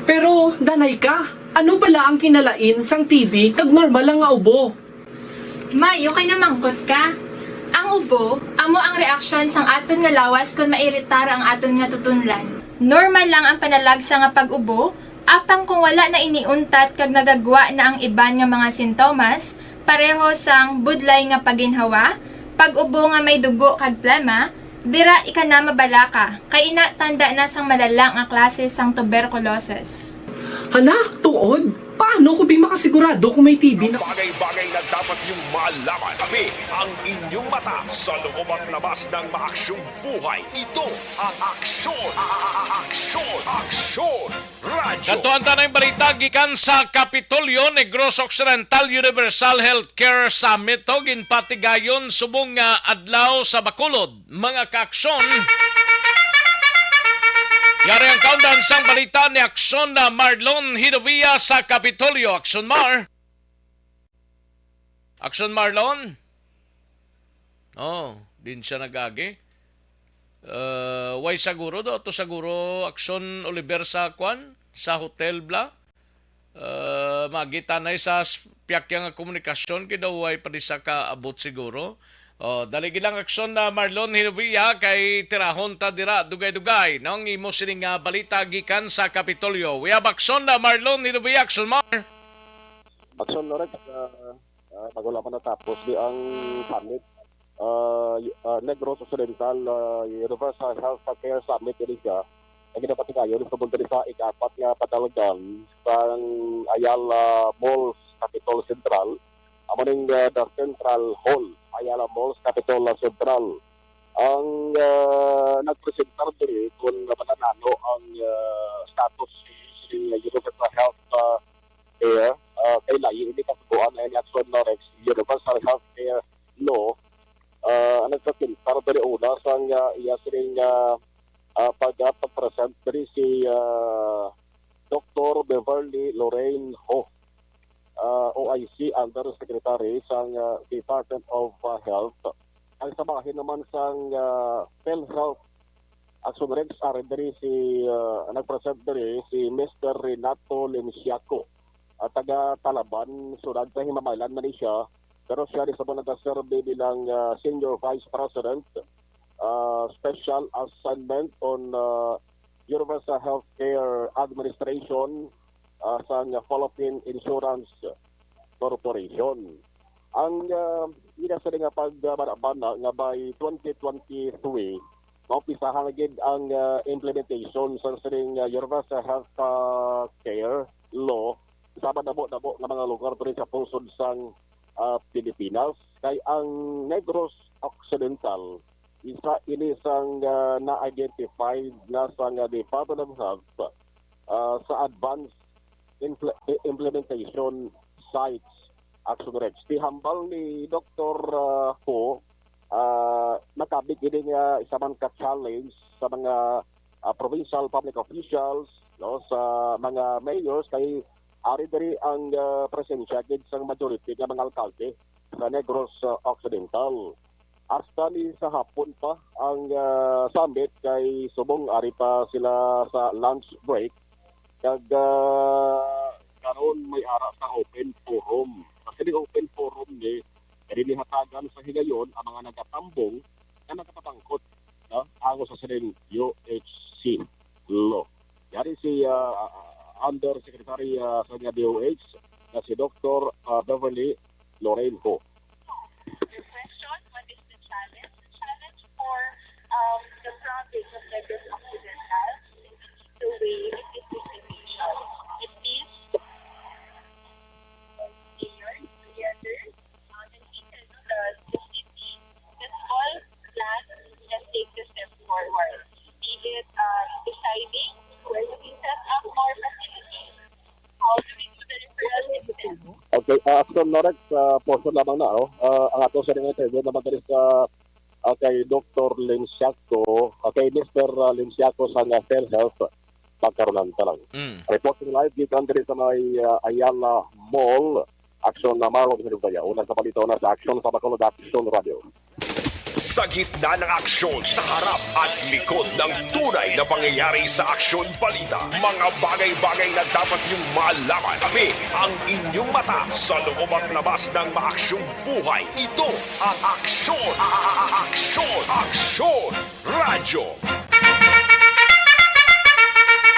Pero, danay ka, ano bala ang kinalain sang T B kag normal lang nga ubo? May, okay na mangkot ka. Ang ubo, amo ang reaksyon sang aton nga lawas kon mairitar ang aton nga tutunlan. Normal lang ang panalagsa nga pag-ubo, apang kung wala na ini untat kag nagagwa na ang iban nga mga sintomas, pareho sang budlay nga paginhawa, pag-ubo nga may dugo kag plema, dira ika na mabalaka, kay ina tanda na sang malala nga klase sang tuberculosis. Hala, tuod? Paano ko bi makasigurado kung may T B na? Bagay-bagay na dapat niyong malaman. Kami ang inyong mata sa loob at labas ng maaksyong buhay. Ito ang Aksyon, a- a- a- Aksyon, Aksyon Radio. Kadtuan ta na ang balita gikan sa Kapitolyo, Negros Occidental Universal Healthcare Summit, o ginpatigayon subong nga adlaw sa Bacolod. Mga kaaksyon, yari ang kaundan sang balita ni Aksyon na Marlon Hinovia sa Kapitolyo. Aksyon Mar. Aksyon Marlon? Oh, din siya nag-agi. Uh, way saguro do? Ato saguro Aksyon Oliver sa kwan? Sa hotel bla? Uh, magitanay sa s- piyakya nga komunikasyon kay daw way pa di sa kaabot siguro. Oh, dali gid lang Aksyon na Marlon Hinovia kay tirahon ta dira dugay-dugay no ang imo sining nga balita gikan sa Kapitolyo. We have Aksyon na Marlon Hinovia, Aksyon Mar. Aksyon Lorex, uh, uh, bago lang natapos di ang summit, uh, y- uh, Negros Occidental uh, Universal Health Care Summit ini siya. Ang ginapatigayon sa mundo sa ikapat nga padalgan sang Ayala Malls Capitol Central. Amo ning uh, the Central Hall, Ayala Malls Capitol uh, Central. Ang uh, nagpresentar diri kung mananano ang uh, status sa Universal Health uh, Care uh, kay layo ini kasugoan na ini Aksyon Lorex, Universal Health Care Law. Uh, ang nagpresentar diri una sang uh, iya sining uh, uh, pag pag-present diri si uh, Doktor Beverly Lorraine Ho, uh, O I C Undersecretary sang uh, Department of uh, Health. Ang sa bahin naman sang uh, PhilHealth Action Rex, ari diri si uh, nagpresent diri si Mister Renato Lenciaco, uh, taga Talaban, Sudad sa Himamaylan man ni siya, pero siya di sa nagaserbi bilang uh, Senior Vice President, uh, Special Assignment on uh, Universal Healthcare Administration uh, sang Philippine Insurance Corporation. Ang uh, ina sa nga pagbanabana nga by twenty twenty-three, maumpisahan na gid ang uh, implementation sa sining uh, Universal Health uh, Care Law sa madamo-damo nga mga lugar diri sa pungsod sang uh, Pilipinas. Kay ang Negros Occidental, isa ini sang uh, na-identified na sang uh, Department of Health uh, sa advanced impl- implementation sites, Action Rex. Tihambal ni Doktor uh, Ho, uh, nakabig ini nga isa man ka challenge sa mga uh, provincial public officials, no, sa mga mayors kay ari diri ang uh, presensya gid sang majority nga mga alkalde sa Negros uh, Occidental. Hasta ni sa hapon pa ang uh, summit kay subong ari pa sila sa lunch break kag uh, karon may ara sa open forum. Kasi di open forum ni kay ginhatagan sa higayon ang mga nagatambong nga nakapapangkot no, ango sa sining U H C law. Yari si uh, Undersecretary uh, sa D O H na si Doktor Uh, Beverly Lorraine Ho. Your question, what is the challenge? The challenge for um, the province of Negros Occidental is the way it is implementation. It means mayors together uh, and people, the, the city, the small plan and take the step forward. Be it um, deciding where to set up more facilities, how do we do the referral system? Kay, ah, action na rin sa portion lamang na, oh. Ah, ang ato sa ring interview naman dali sa, ah, kay Doktor Lenciaco, ah, kay Mister Lenciaco sa nga PhilHealth, pagkaronan ta lang. Mm. Reporting live gikan diri sa may, ah, Ayala Mall. Action na Marlon Hinubaya. Una sa balita, una sa action sa Bacolod Action Radio. Sa gitna ng aksyon, sa harap at likod ng tunay na pangyayari sa Aksyon Balita, mga bagay-bagay na dapat niyong malaman. Kami ang inyong mata sa loob at labas ng maaksyong buhay. Ito ang Aksyon, a- a- a- Aksyon, Aksyon Radyo.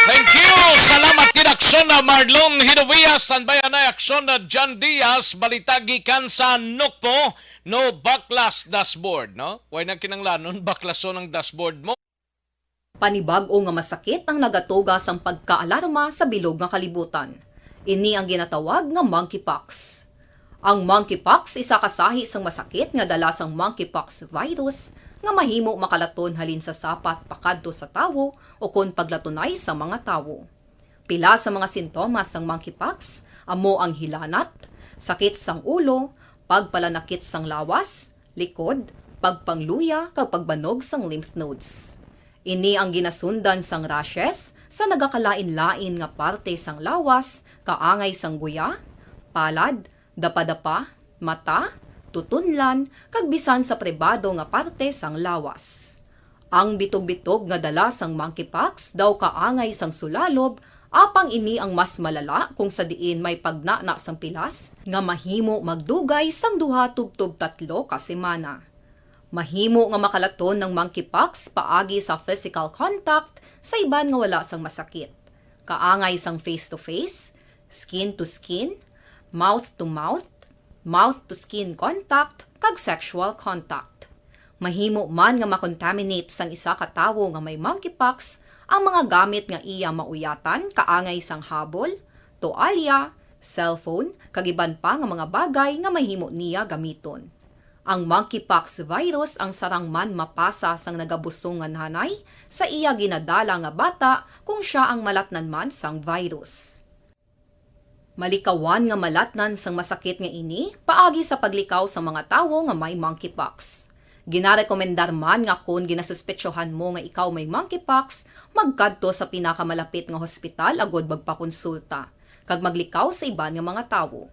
Thank you. Salamat gid, Aksyon na Marlon Hinovia. Standby anay, Aksyon na John Diaz. Balita gikan sa Nokpo. No baklas dashboard, no? Way na kinanglanon baklason ang dashboard mo. Panibag-o nga masakit ang nagatuga sang pagkaalarma sa bilog nga kalibutan. Ini ang ginatawag nga monkeypox. Ang monkeypox isa ka sahi sang masakit nga dala sang monkeypox virus nga mahimo makalaton halin sa sapat pakadto sa tawo ukon paglatunay sa mga tawo. Pila sa mga sintomas sang monkeypox amo ang hilanat, sakit sang ulo, pagpalanakit sang lawas, likod, pagpangluya, kag pagbanog sang lymph nodes. Ini ang ginasundan sang rashes sa nagakalain-lain nga parte sang lawas, kaangay sang guya, palad, dapadapa, mata, tutunlan, kag bisan sa pribado nga parte sang lawas. Ang bitog-bitog nga dala sang monkeypox daw kaangay sang sulalob, apang ini ang mas malala kung sa diin may pagnana sang pilas nga mahimo magdugay sang duha tubtob tatlo ka semana. Mahimo nga makalaton ang monkeypox paagi sa physical contact sa iban nga wala sang masakit, kaangay sang face-to-face, skin-to-skin, mouth-to-mouth, mouth-to-skin contact, kag sexual contact. Mahimo man nga makontaminate sang isa ka tawo nga may monkeypox ang mga gamit nga iya mauyatan, kaangay sang habol, toalya, cellphone, kag iban pa nga mga bagay nga mahimo niya gamiton. Ang monkeypox virus ang sarang man mapasa sang nagabusong nga nanay sa iya ginadala nga bata kung sia ang malatnan man sang virus. Malikawan nga malatnan sang masakit nga ini paagi sa paglikaw sa mga tawo nga may monkeypox. Ginarekomendar man nga kon ginasuspetsohan mo nga ikaw may monkeypox, magkadto sa pinakamalapit nga hospital agud magpakonsulta, kag maglikaw sa iban nga mga tawo.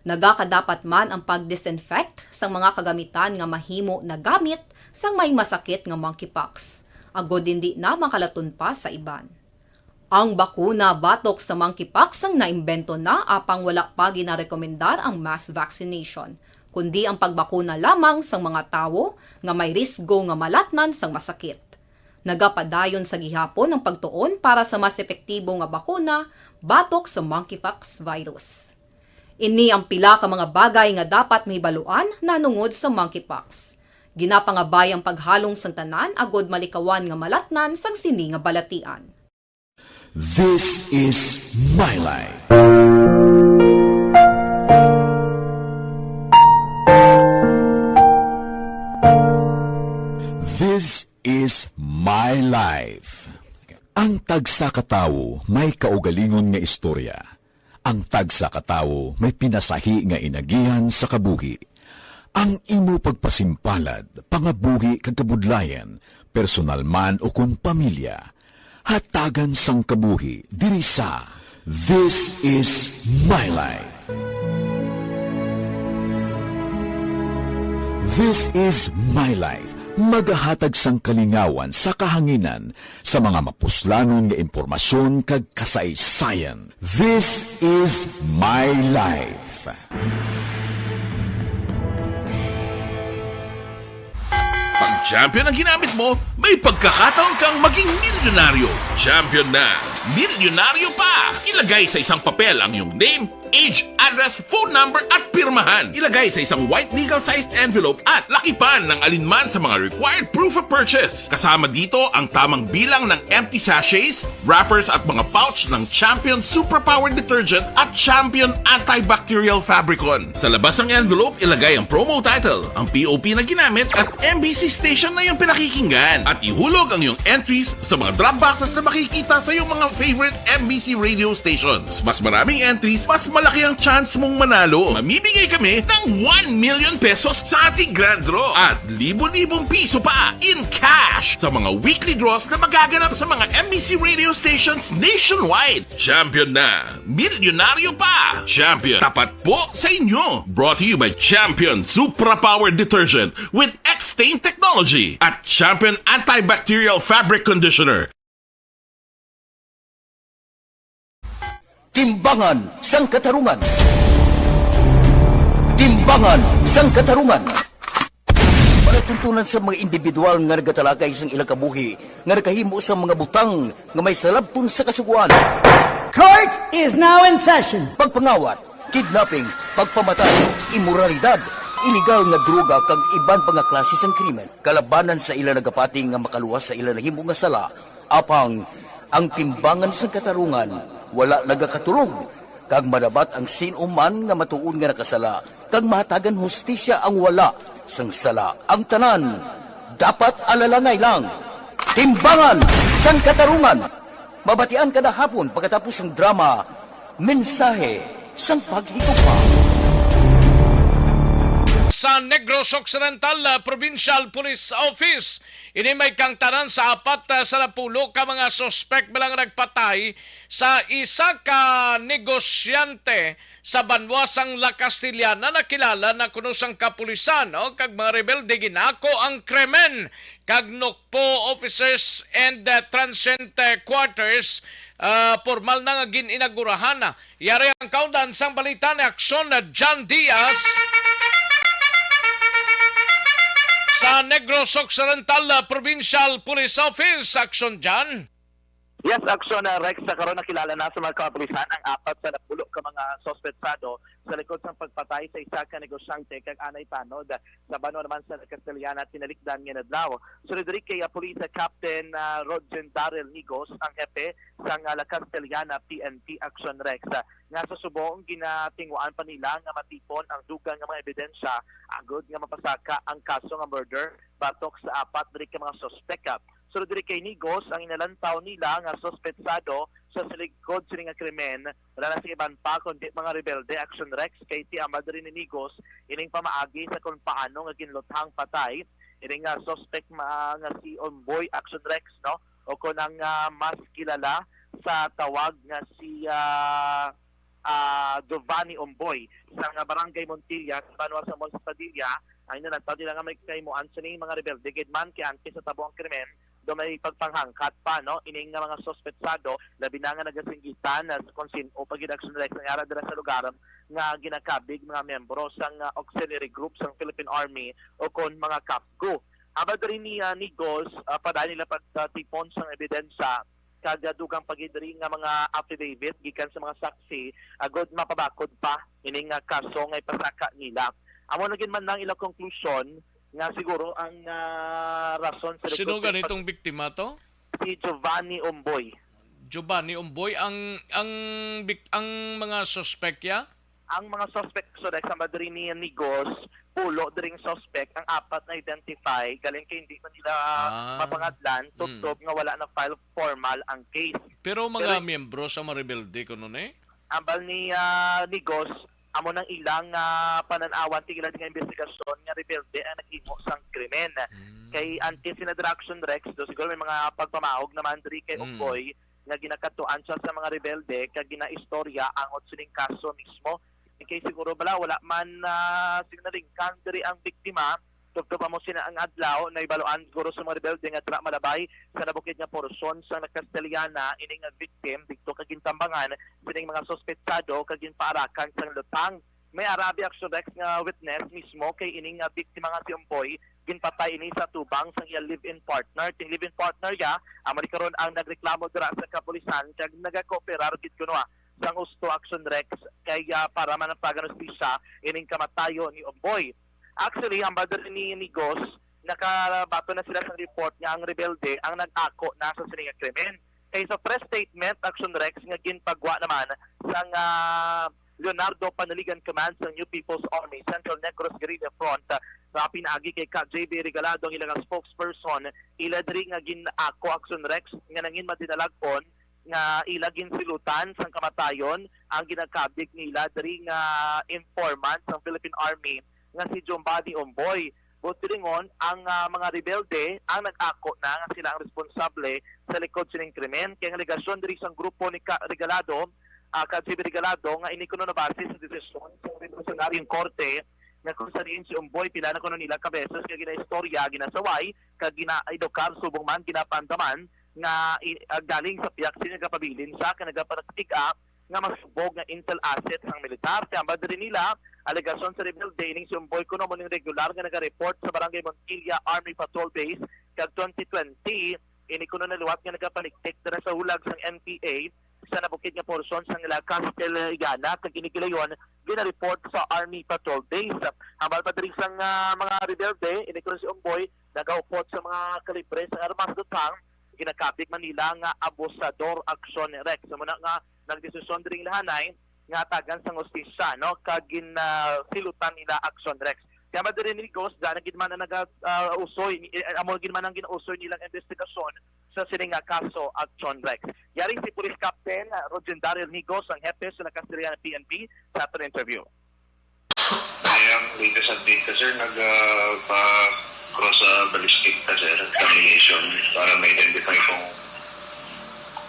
Nagakadapat man ang pag-disinfect sang mga kagamitan nga mahimo nagamit sang may masakit nga monkeypox, agud indi na makalaton pa sa iban. Ang bakuna batok sa monkeypox ang naimbento na apang wala pa ginarekomendar ang mass vaccination, kundi ang pagbakuna lamang sang mga tawo nga may risgo nga malatnan sang masakit. Nagapadayon sa gihapon ang pagtuon para sa mas epektibo nga bakuna batok sa monkeypox virus. Ini ang pila ka mga bagay nga dapat mahibaluan nahanungod sa monkeypox. Ginapangabay ang paghalong sang tanan agud malikawan nga malatnan sang sini nga balatian. This is my life. This is my life. Ang tagsa ka tawo may kaugalingon nga istorya. Ang tagsa ka tawo may pinasahi nga inagihan sa kabuhi. Ang imo pagpasimpalad, pangabuhi kag kabudlayan, personal man ukon pamilya, hatagan sang kabuhi diri sa This is My Life. This is My Life, magahatag sang kalingawan sa kahanginan sa mga mapuslanon nga impormasyon kag kasaysayan. This is My Life. Pag champion ang ginamit mo, may pagkakataon kang maging milyonaryo. Champion na, milyonaryo pa! Ilagay sa isang papel ang iyong name, age, address, phone number, at pirmahan. Ilagay sa isang white legal-sized envelope at lakipan ng alinman sa mga required proof of purchase. Kasama dito ang tamang bilang ng empty sachets, wrappers at mga pouch ng Champion Superpower Detergent at Champion Antibacterial Fabricon. Sa labas ng envelope, ilagay ang promo title, ang P O P na ginamit at M B C station na iyong pinakikinggan. At ihulog ang iyong entries sa mga drop boxes na makikita sa iyong mga favorite M B C radio stations. Mas maraming entries, mas Malaki ang chance mong manalo. Mamimigay kami ng one million pesos sa ating grand draw at libo-libong piso pa in cash sa mga weekly draws na magaganap sa mga M B C radio stations nationwide. Champion na! Milyonaryo pa! Champion, tapat po sa inyo! Brought to you by Champion Supra Power Detergent with X-Stain Technology at Champion Antibacterial Fabric Conditioner. Timbangan sang Katarungan. Timbangan sang Katarungan. Palatuntunan sa mga individual nga nagatalakay sang ilang kabuhi nga nakahimo sa mga butang nga may salabton sa Kasugoan. Court is now in session. Pagpangawat, kidnapping, pagpamatay, imoralidad, iligal nga droga kag iban pa nga klase sang krimen kalabanan sa ila nagapati nga makaluwas sa ila nahimo nga sala. Apang ang timbangan sang katarungan wala nagakaturog, kag madabat ang sin-o man nga matuod nga nakasala, kag mahatagan hustisya ang wala sang sala. Ang tanan dapat alalangay lang. Timbangan sang Katarungan, mabatian kada hapon pagkatapos sang drama, Mensahe sang Paghigugma. Sa Negros Occidental, ah, Provincial Police Office, ini may kangtanan sa apat, ah, sa napulo ka mga suspek bilang nagpatay sa isa ka negosyante sa banwa sang La Castellana, nakilala na kuno sang kapulisan, no? Kag mga rebelde ginako ang krimen kag Nokpo officers and, uh, transient, uh, quarters, uh, formal na nga gin-inagurahan na. Yari ang kaundan sang balita ni Aksyon na John Diaz sa Negros Occidental, uh, Provincial Police Office. Aksyon, John. Yes, Aksyon, ah, Rex, sa karon nakilala na sa mga kapulisan ang apat sa napulo ka mga suspetsado sa likod sang pagpatay sa isa ka negosyante kag anay tanod sa banwa naman sa Castellana tinalikdan nga adlaw. Sunod diri kay, ah, Police Captain, ah, Rogen Daryl Nigos ang hepe sang, ah, La Castellana P N P Action Rex, ah, nga sa subong ginatinguan pa nila nga matipon ang dugang nga mga ebidensya agod nga mapasaka ang kaso nga murder batok sa apat diri ka mga suspek. Sunod diri kay Nigos, ang inalantaw nila nga suspetsado sa siligkod sini nga krimen, wala na sing iban pa kundi mga rebelde, Action Rex, kay ti ambal diri ni Nigos ining pamaagi sa kung paano nga ginluthang patay ining nga suspek ma-, nga si Omboy, Action Rex, no? O kon ang, ah, mas kilala sa tawag nga si, ah, ah, Giovanni Omboy sa nga Barangay Montilla sa banwa sa Mons Padilla. Ang inanataw nila nga may kahimuan sini mga rebelde gid man kay antes sa tabo ang krimen, do may pagpanghangkat pa, no, ining nga mga suspetsado, labi na nga nagasinggitan na sa kung sin-o pa gid Action Rex ang ara dira sa lugar nga ginakabig mga miyembro sang, ah, auxiliary group sang Philippine Army o kon mga CAPGU. Habang diri ni, ah, Nigos, ah, padayon nila pagtipon sang ebidensya kag, ah, dugang pa gid diri nga mga affidavit gikan sa mga saksi agod mapabakod pa ini nga kaso nga ipasaka nila. Amo na gid man ang ilang konklusyon nga siguro ang, ah, rason sa Sino likod sa ganitong biktima to? si Giovanni Omboy. Giovanni Umboy ang ang bik-, ang mga suspek ya? Ang mga suspek, so, like, sa diri ni Nigos, pulo diring suspek, ang apat na identify, galing kay hindi man nila Ah. mapangadlan, tubtob nga wala na file formal ang case. Pero mga Pero- miyembro sa mga rebelde kuno ni? Ambal ni, ah, Nigos, amo nang ilang, ah, panan-awan, ti ilang nga investigasyon nga rebelde ang naghimo sang krimen. Kay antes sina Action Rex, do siguro may mga pagpamahog naman diri kay Mm. Umboy nga ginakadtuan siya sa mga rebelde kag ginaistorya angot sining kaso mismo. Kay siguro bala wala man, ah, signalingkang diri ang biktima, tubtob amo sina ang adlaw, naibaluan siguro sa mga rebelde nga dira malabay sa nabukid nga porsyon sang La Castellana ining nga victim didto kag gintambangan sining mga suspetsado kag ginpaarakan sang lutang. May arabi Action Rex nga witness mismo kay ining nga biktima nga si Umboy, ginpatay ini sa tubang sang iya live-in partner. Ting live-in partner ya, amo ni karon ang nagreklamo dira sa kapulisan kag nagakooperar gid kuno sang husto Action Rex kay, ah, para manatagan hustisya ining kamatayon ni Umboy. Actually, ang brother ni Nigos, nakabaton na sila sa report nga ang rebelde ang nag-ako na sa sini nga krimen. Kay sa press statement, Action Rex, nga ginpagwa naman sang, ah, Leonardo Panaligan Command sang New People's Army Central Negros Guerrilla Front, ah, sa pinaagi kay Ka J B Regalado ang ilang spokesperson, ila diri nga gin-ako Action Rex nga nangin madinalag-on nga ila ginsilutan sang kamatayon ang ginakabig nila diri nga informant sang Philippine Army nga si Jombani Umboy. Buot silingon, ang, ah, mga rebelde ang nag-ako na nga sila ang responsable sa likod sining krimen. Kay ang alegasyon diri sang grupo ni Ka Regalado, ah, ka J B Regalado, nga ini kuno nabase sa desisyon sa Revolusyonaryong Korte nga kung sa diin si Umboy pila na kuno nila ka beses nga ginaistorya, ginasaway, kag ginaedukar subong man ginapandaman nga i-, ah, galing sa pihak sini nagapabilin siya kag nagapanagtig-a nga masugbog nga intel asset sang militar. Kay ambal diri nila, alegasyon sa rebelde, ining si Umboy kuno mo ning regular nga naga-report sa Barangay Montilla Army Patrol Base kag twenty twenty, ini kuno na liwat nga nagapaligtik dira sa hulag sang N P A sa nabukid nga porsyon sang La Castellana kag ini gilayon gina-report sa Army Patrol Base. Ambal pa diri sang, ah, mga rebelde, ini kuno si Umboy nagaupod sa mga kalibre sang armas, duta ginakabig man nila nga abusador, Action Rex. Amo na nga nagdesisyon diri ang lahanay nga tagan sang hustisya, no, kag gin, ah, silutan nila, Action Rex. Kay ambal diri, Nigos, daan na gid man ang naga, ah, usoy, eh, amo gid man ang ginausoy nilang investigasyon sa sini nga kaso, Action Rex. Yari si Police Captain, ah, Rogen Daryl Nigos, ang hepe sa La Castellana P N P, sa aton interview. Ay, ang latest update ka, sir, nag, ah, pa-cross, ah, ballistic ka, sir, examination para ma-identify kung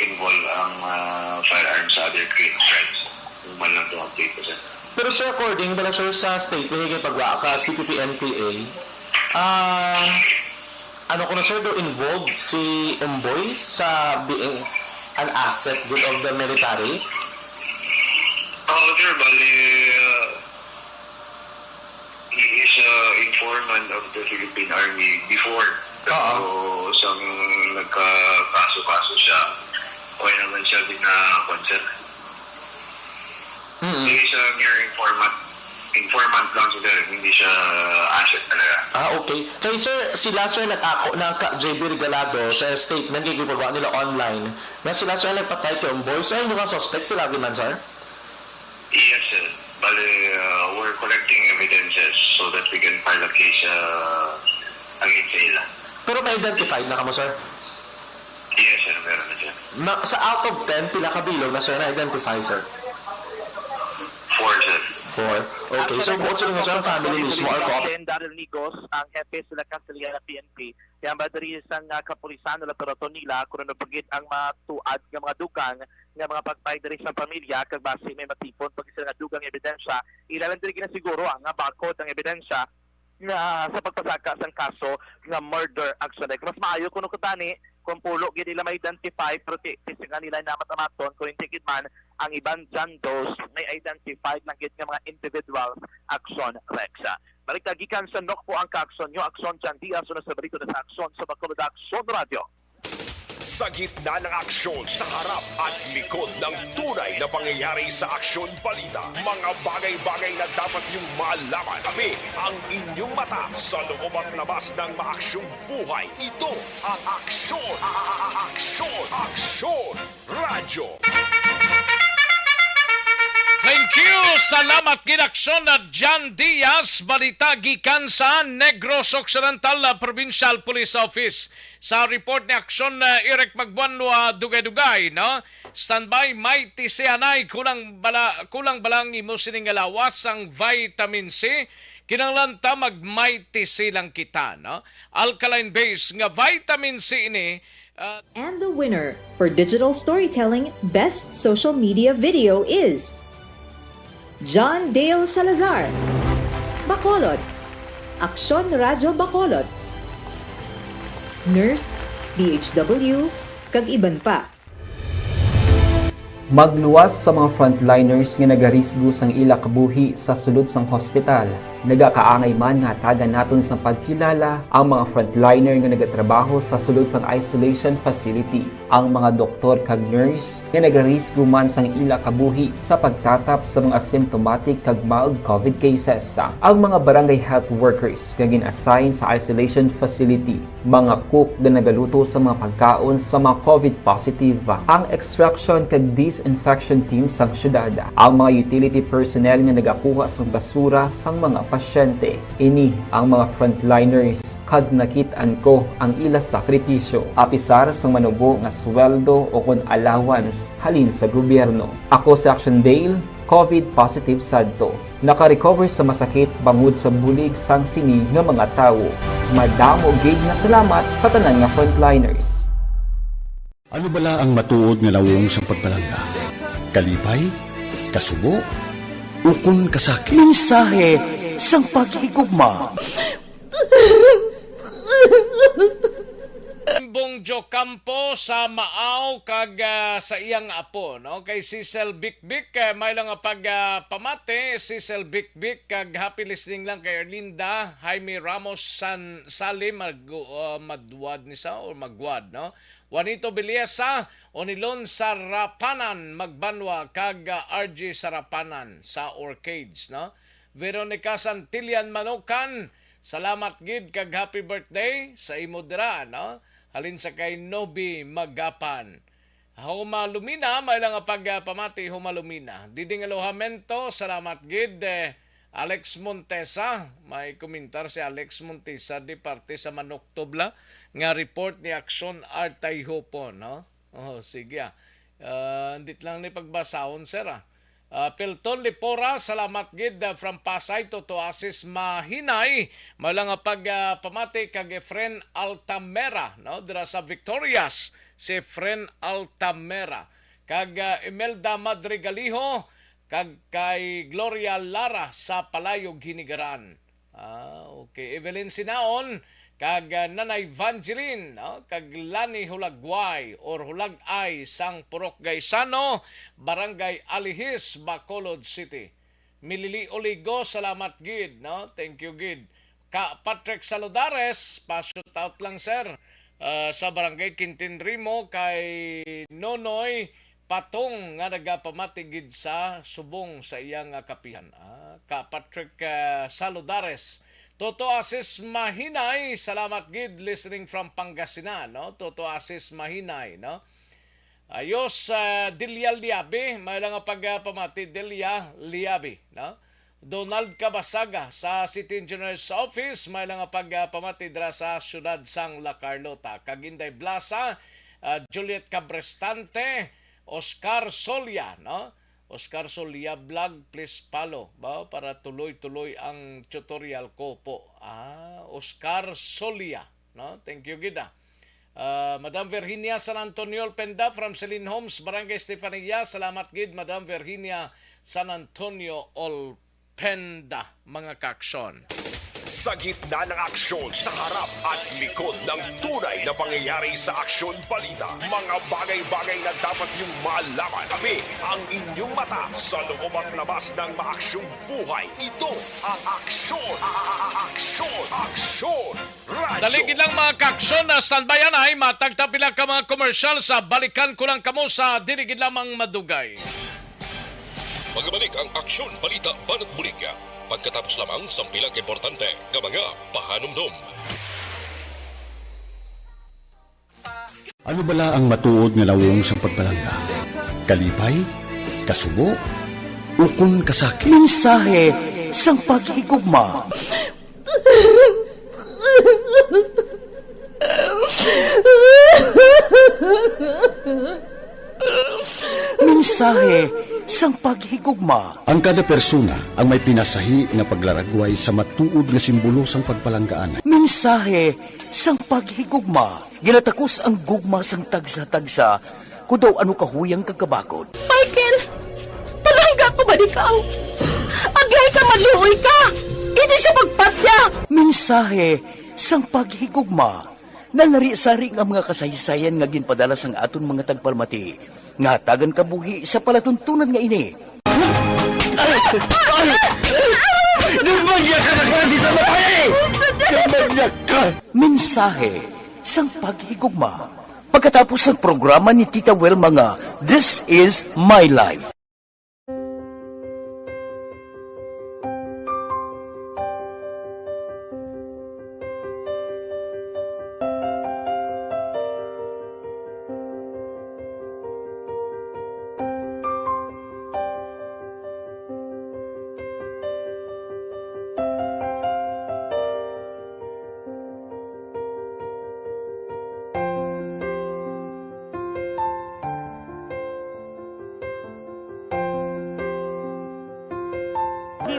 involved ang, ah, firearm sa other cri-, crimes. Yung man lang itong update ko, sir. Pero, sir, according bala, sir, sa statement nga ginpagawa ka C P P N P A, ah, ano ko na, sir, do involved si Umboy sa being an asset good of the military? Oo, sir, bali, ah, he is a informant of the Philippine Army before. Pero sang nagkakaso-kaso siya, okay naman siya din na concern. Mm. He is a mere informant. Informant lang siya, sir. Hindi siya asset talaga. Ah, okay. Kay sir, sila, sir, nag-ako na ka J B Regalado sa statement nga ginpagawa nila online nga sila, sir, nagpatay kay Umboy. So, yung mga suspect, sila gid man, sir? Yes, sir. Bale, uh, we're collecting evidences so that we can file a case, uh, against sa ila. Pero ma-identified na kamo, sir? Yes, sir. Meron na, sir. Na, sa out of ten, pila ka bilog na, sir, na-identify, sir? Four, sir. Four. Okay, so, buot sa inyo, sir, ang family mismo or co-op? Captain Daryl Nigos, ang hepe sa La Castellana P N P. Kay ambal diri sang, ah, kapulisan, nalaturoton nila kung ano pa gid ang matuad nga mga dugang nga mga pagpay diri sa pamilya, kag basi may matipon pa gid sila nga dugang ebidensya. Ila lang diri ginasiguro, ah, nga bakod ang ebidensya nga sa pagpasaka sang kaso nga murder, Action Rex. Mas maayo kuno kuntani kung pulo gid nila ma-identify, pero ti-, tisingan nila na matamaton kung hindi gid man ang iban John Does may identified lang gid nga mga individuals, Action Rex. Balik ta gikan sa Nokpo ang kaaksyon nyo, Aksyon John Diaz, una sa balita na sa Aksyon sa Bacolod, Aksyon Radyo. Sa gitna ng aksyon, sa harap at likod ng tunay na pangyayari sa Aksyon Balita, mga bagay-bagay na dapat niyong malaman. Kami ang inyong mata sa loob at labas ng maaksyong buhay. Ito ang Aksyon, a-, a-, a-, Aksyon, Aksyon Radyo. Thank you. Salamat gid, Aksyon na John Diaz. Balita gikan sa Negros Occidental, ah, Provincial Police Office. Sa report ni Aksyon, ah, Eric Magbuanwa, dugay-dugay, no? Standby, Mighty Sianay, kulang bala, kulang balang imo sining nga lawas ang vitamin C. Kinahanglan ta mag Mighty C lang kita, no? Alkaline base nga vitamin C ini, ah, And the winner for digital storytelling best social media video is John Dale Salazar, Bacolod, Aksyon Radyo Bacolod, Nurse, D H W, kag iban pa. Magluwas sa mga frontliners nga nagarisgo sang ila kabuhi sa sulod sang hospital. Nagakaangay man nga hatagan naton sang pagkilala ang mga frontliner nga nagatrabaho sa sulod sang isolation facility, ang mga doktor kag nurse nga nagarisgo man sang ila kabuhi sa pagtatap sa mga asymptomatic kag mild COVID cases, ang mga barangay health workers nga gin-assign sa isolation facility, mga cook nga nagaluto sa mga pagkaon sa mga COVID positive, ang extraction kag disinfection team sang syudad, ang mga utility personnel nga nagakuha sang basura sang mga pasyente. Ini ang mga frontliners, kag nakit-an ko ang ila sakripisyo, apisar sang manubo nga sweldo o kon allowance halin sa gobyerno. Ako si Action Dale, covid positive sadto. Naka-recover sa masakit bangod sa bulig sang sini nga mga tawo. Madamo gid nga salamat sa tanan nga frontliners. Ano bala ang matuod nga nawong sang pagpalangga? Kalipay? Kasubo? Ukon kasakit? Mensahe sang paghigugma. Bong Jocampo sa Maaw kag, ah, sa iyang apo, no? Kay Cecil Bikbik, eh, may lang nga pag, ah, pamati, Cecil Bikbik, kag happy listening lang kay Erlinda, Jaime Ramos San Sali, mag-, ah, Madwad ni sa or Magwad, no? Juanito Belleza, Onilon Sarapanan, Magbanwa, kag, ah, R G Sarapanan sa Orchids, no? Veronica Santillan Manukan, salamat gid kag happy birthday sa imo dira, no? Halin sa kay Nobi Magapan. Homa Lumina, may lang nga pagpamati, Homa Lumina. Diding Alojamento, salamat gid, eh, Alex Montesa, may komentar si Alex Montesa di parte sa Manok Tubla nga report ni Aksyon Artay Hupon, no? Oh, sige, ah. Ah, andit lang ni pagbasahon, sir, ah. Ah, Pelton Lipora, salamat gid, ah, from Pasay, Toto Asis Mahinay, may lang nga pag, ah, pamati kag Efren Altamera, no? Dira sa Victorias, si Efren Altamera. Kag, ah, Imelda Madrigaliho, kag kay Gloria Lara sa Palayog, Hinigaran. Ah, okay. Evelyn Sinaon, kag, ah, Nanay Vangeline, no? Kag Lani Hulagway or Hulagay sang Purok Gaisano, Barangay Alihis, Bacolod City. Milili Oligo, salamat gid, no? Thank you gid. Ka Patrick Saludares, pa-shoutout lang, sir. Ah, sa Barangay Quintin Rimo kay Nonoy Patong nga nagapamati gid sa subong sa iya nga kapihan. Ah, ka Patrick, ah, Saludares. Toto Asis Mahinay, salamat gid, listening from Pangasinan, no? Toto Asis Mahinay, no? Ayos, ah, Delia Liabe, may lang nga pag, ah, pamati, Delia Liabe, no? Donald Cabasaga sa City Engineers Office, may lang nga pag, ah, pamati dira sa siyudad sang La Carlota. Kag Inday Blasa, ah, Juliet Cabrestante, Oscar Solia, no? Oscar Solia Vlog, please follow, ba, para tuloy-tuloy ang tutorial ko po. Ah, Oscar Solia, no? Thank you gid, ah. Ah, Madam Virginia San Antonio Olpenda from Celine Homes, Barangay Estefania. Salamat gid, Madam Virginia San Antonio Olpenda, mga kaaksyon. Sa gitna ng aksyon, sa harap at likod ng tunay na pangyayari sa Aksyon Balita, mga bagay-bagay na dapat niyong malaman. Kami ang inyong mata sa loob at labas ng maaksyong buhay. Ito ang Aksyon, a-, a-, a-, Aksyon, Aksyon Radyo. Dali gid lang, mga kaaksyon, na standby anay, matagta pila ka mga commercial sa balikan ko lang kamo sa dili gid lamang madugay. Magabalik ang Aksyon Balita Banat Bulig pagkatapos lamang sang pila ka importante nga mga pahanumdom. Ano bala ang matuod nga nawong sang pagpalangga? Kalipay? Kasubo? Ukon kasakit? Mensahe sang paghigugma. Mensahe sang paghigugma. Ang kada persona ang may pinasahi nga paglaragway sa matuod nga simbolo sang pagpalanggaan. Mensahe sang paghigugma. Ginatakos ang gugma sang tagsa-tagsa, kon daw ano kahuyang kag kabakod. Michael, palangga ko ba ikaw? Aglay ka, maluoy ka! Hindi siya magpatya! Mensahe sang paghigugma. Nanari-sari nga mga kasaysayan nga ginpadala sang aton mga tagpalamati nga hatagan kabuhi sa palatuntunan nga ini. Ay! Ay! Nagmanyag ka na klase sa babae! Nagmanyag ka! Mensahe sang paghigugma. Pagkatapos sang programa ni Tita Wilma nga This Is My Life.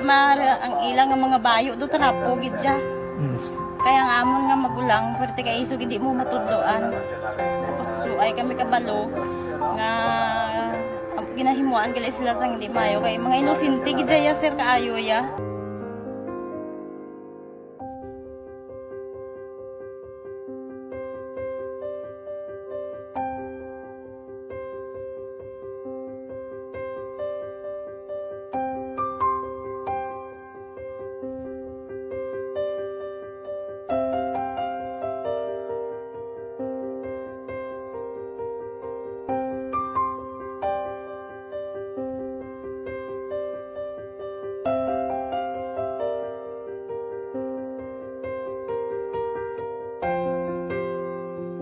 Mara ang ila nga mga bayo do trapo gid siya. Mm. Kaya ang amon nga magulang, pwerte kay isog hindi mo matudloan. Tapos, so, ay kami kabalo nga, um, ginahimuan gali sila sang hindi maayo. Kay mga inosente gid siya, sir, kaayo ya.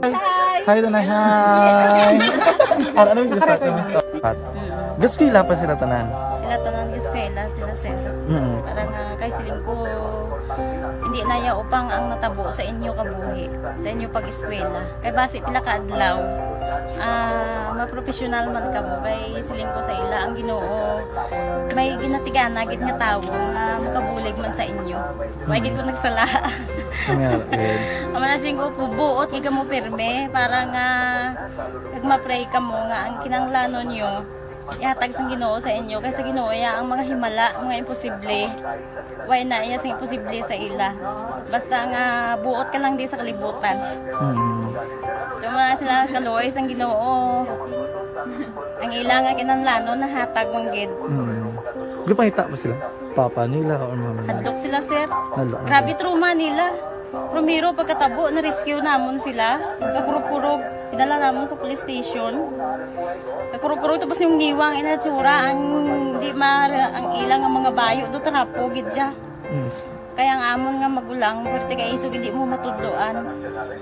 Hi! Hi, Tanay. Hi! Ar-, ano yung gusto? Ano yung gusto? Gaeskwela pa sila tanan? Sila tanan, gaeskwela, sila sir. Mm. Para nga, kay siling ko, hindi na ya upang ang natabo sa inyo kabuhi, sa inyo pag-eskwela. Kay basi pila ka adlaw, ah, mapropesyonal man kamo. Kay siling ko sa ila, ang Ginoo, may ginatigana gid nga tawo nga makabulig man sa inyo. Wa gid ko nagsala. Nga, eh. Ang mga singko po, buot nga kamo pirme para nga kag ma-pray kamo nga ang kinahanglanon nyo ihatag sang Ginoo sa inyo, kay sa Ginoo ya ang mga himala, mga imposible. Way na iya sing imposible sa ila. Basta nga buot ka lang di sa kalibutan. Mm. Yung mga sila kaluoy sang Ginoo. Ang ila nga kinahanglanon nahatag man gid. Mm. Gipangita ba sila? Papa nila or mama nila? Hadlok sila, sir. Hadlok. Grabe trauma nila. Primero, pagkatabo, na-rescue namon sila. Pagkakurog-kurog, dinala namon sa police station. Pagkakurog-kurog, tapos yung niwang inatsura, ang di ma-, ang ila nga mga bayo do trapo gid siya. Mm. Kaya ang amon nga magulang, pwerte kay isog hindi mo matudloan.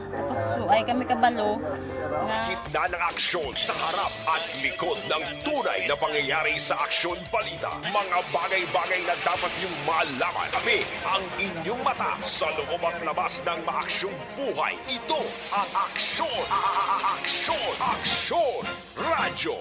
Tapos, ay kami kabalo nga Sa gitna ng aksyon, sa harap at likod ng tunay na pangyayari sa Aksyon Balita, mga bagay-bagay na dapat niyong malaman. Kami ang inyong mata sa loob at labas ng maaksyong buhay. Ito ang Aksyon, a-, a-, a-, Aksyon, Aksyon Radyo.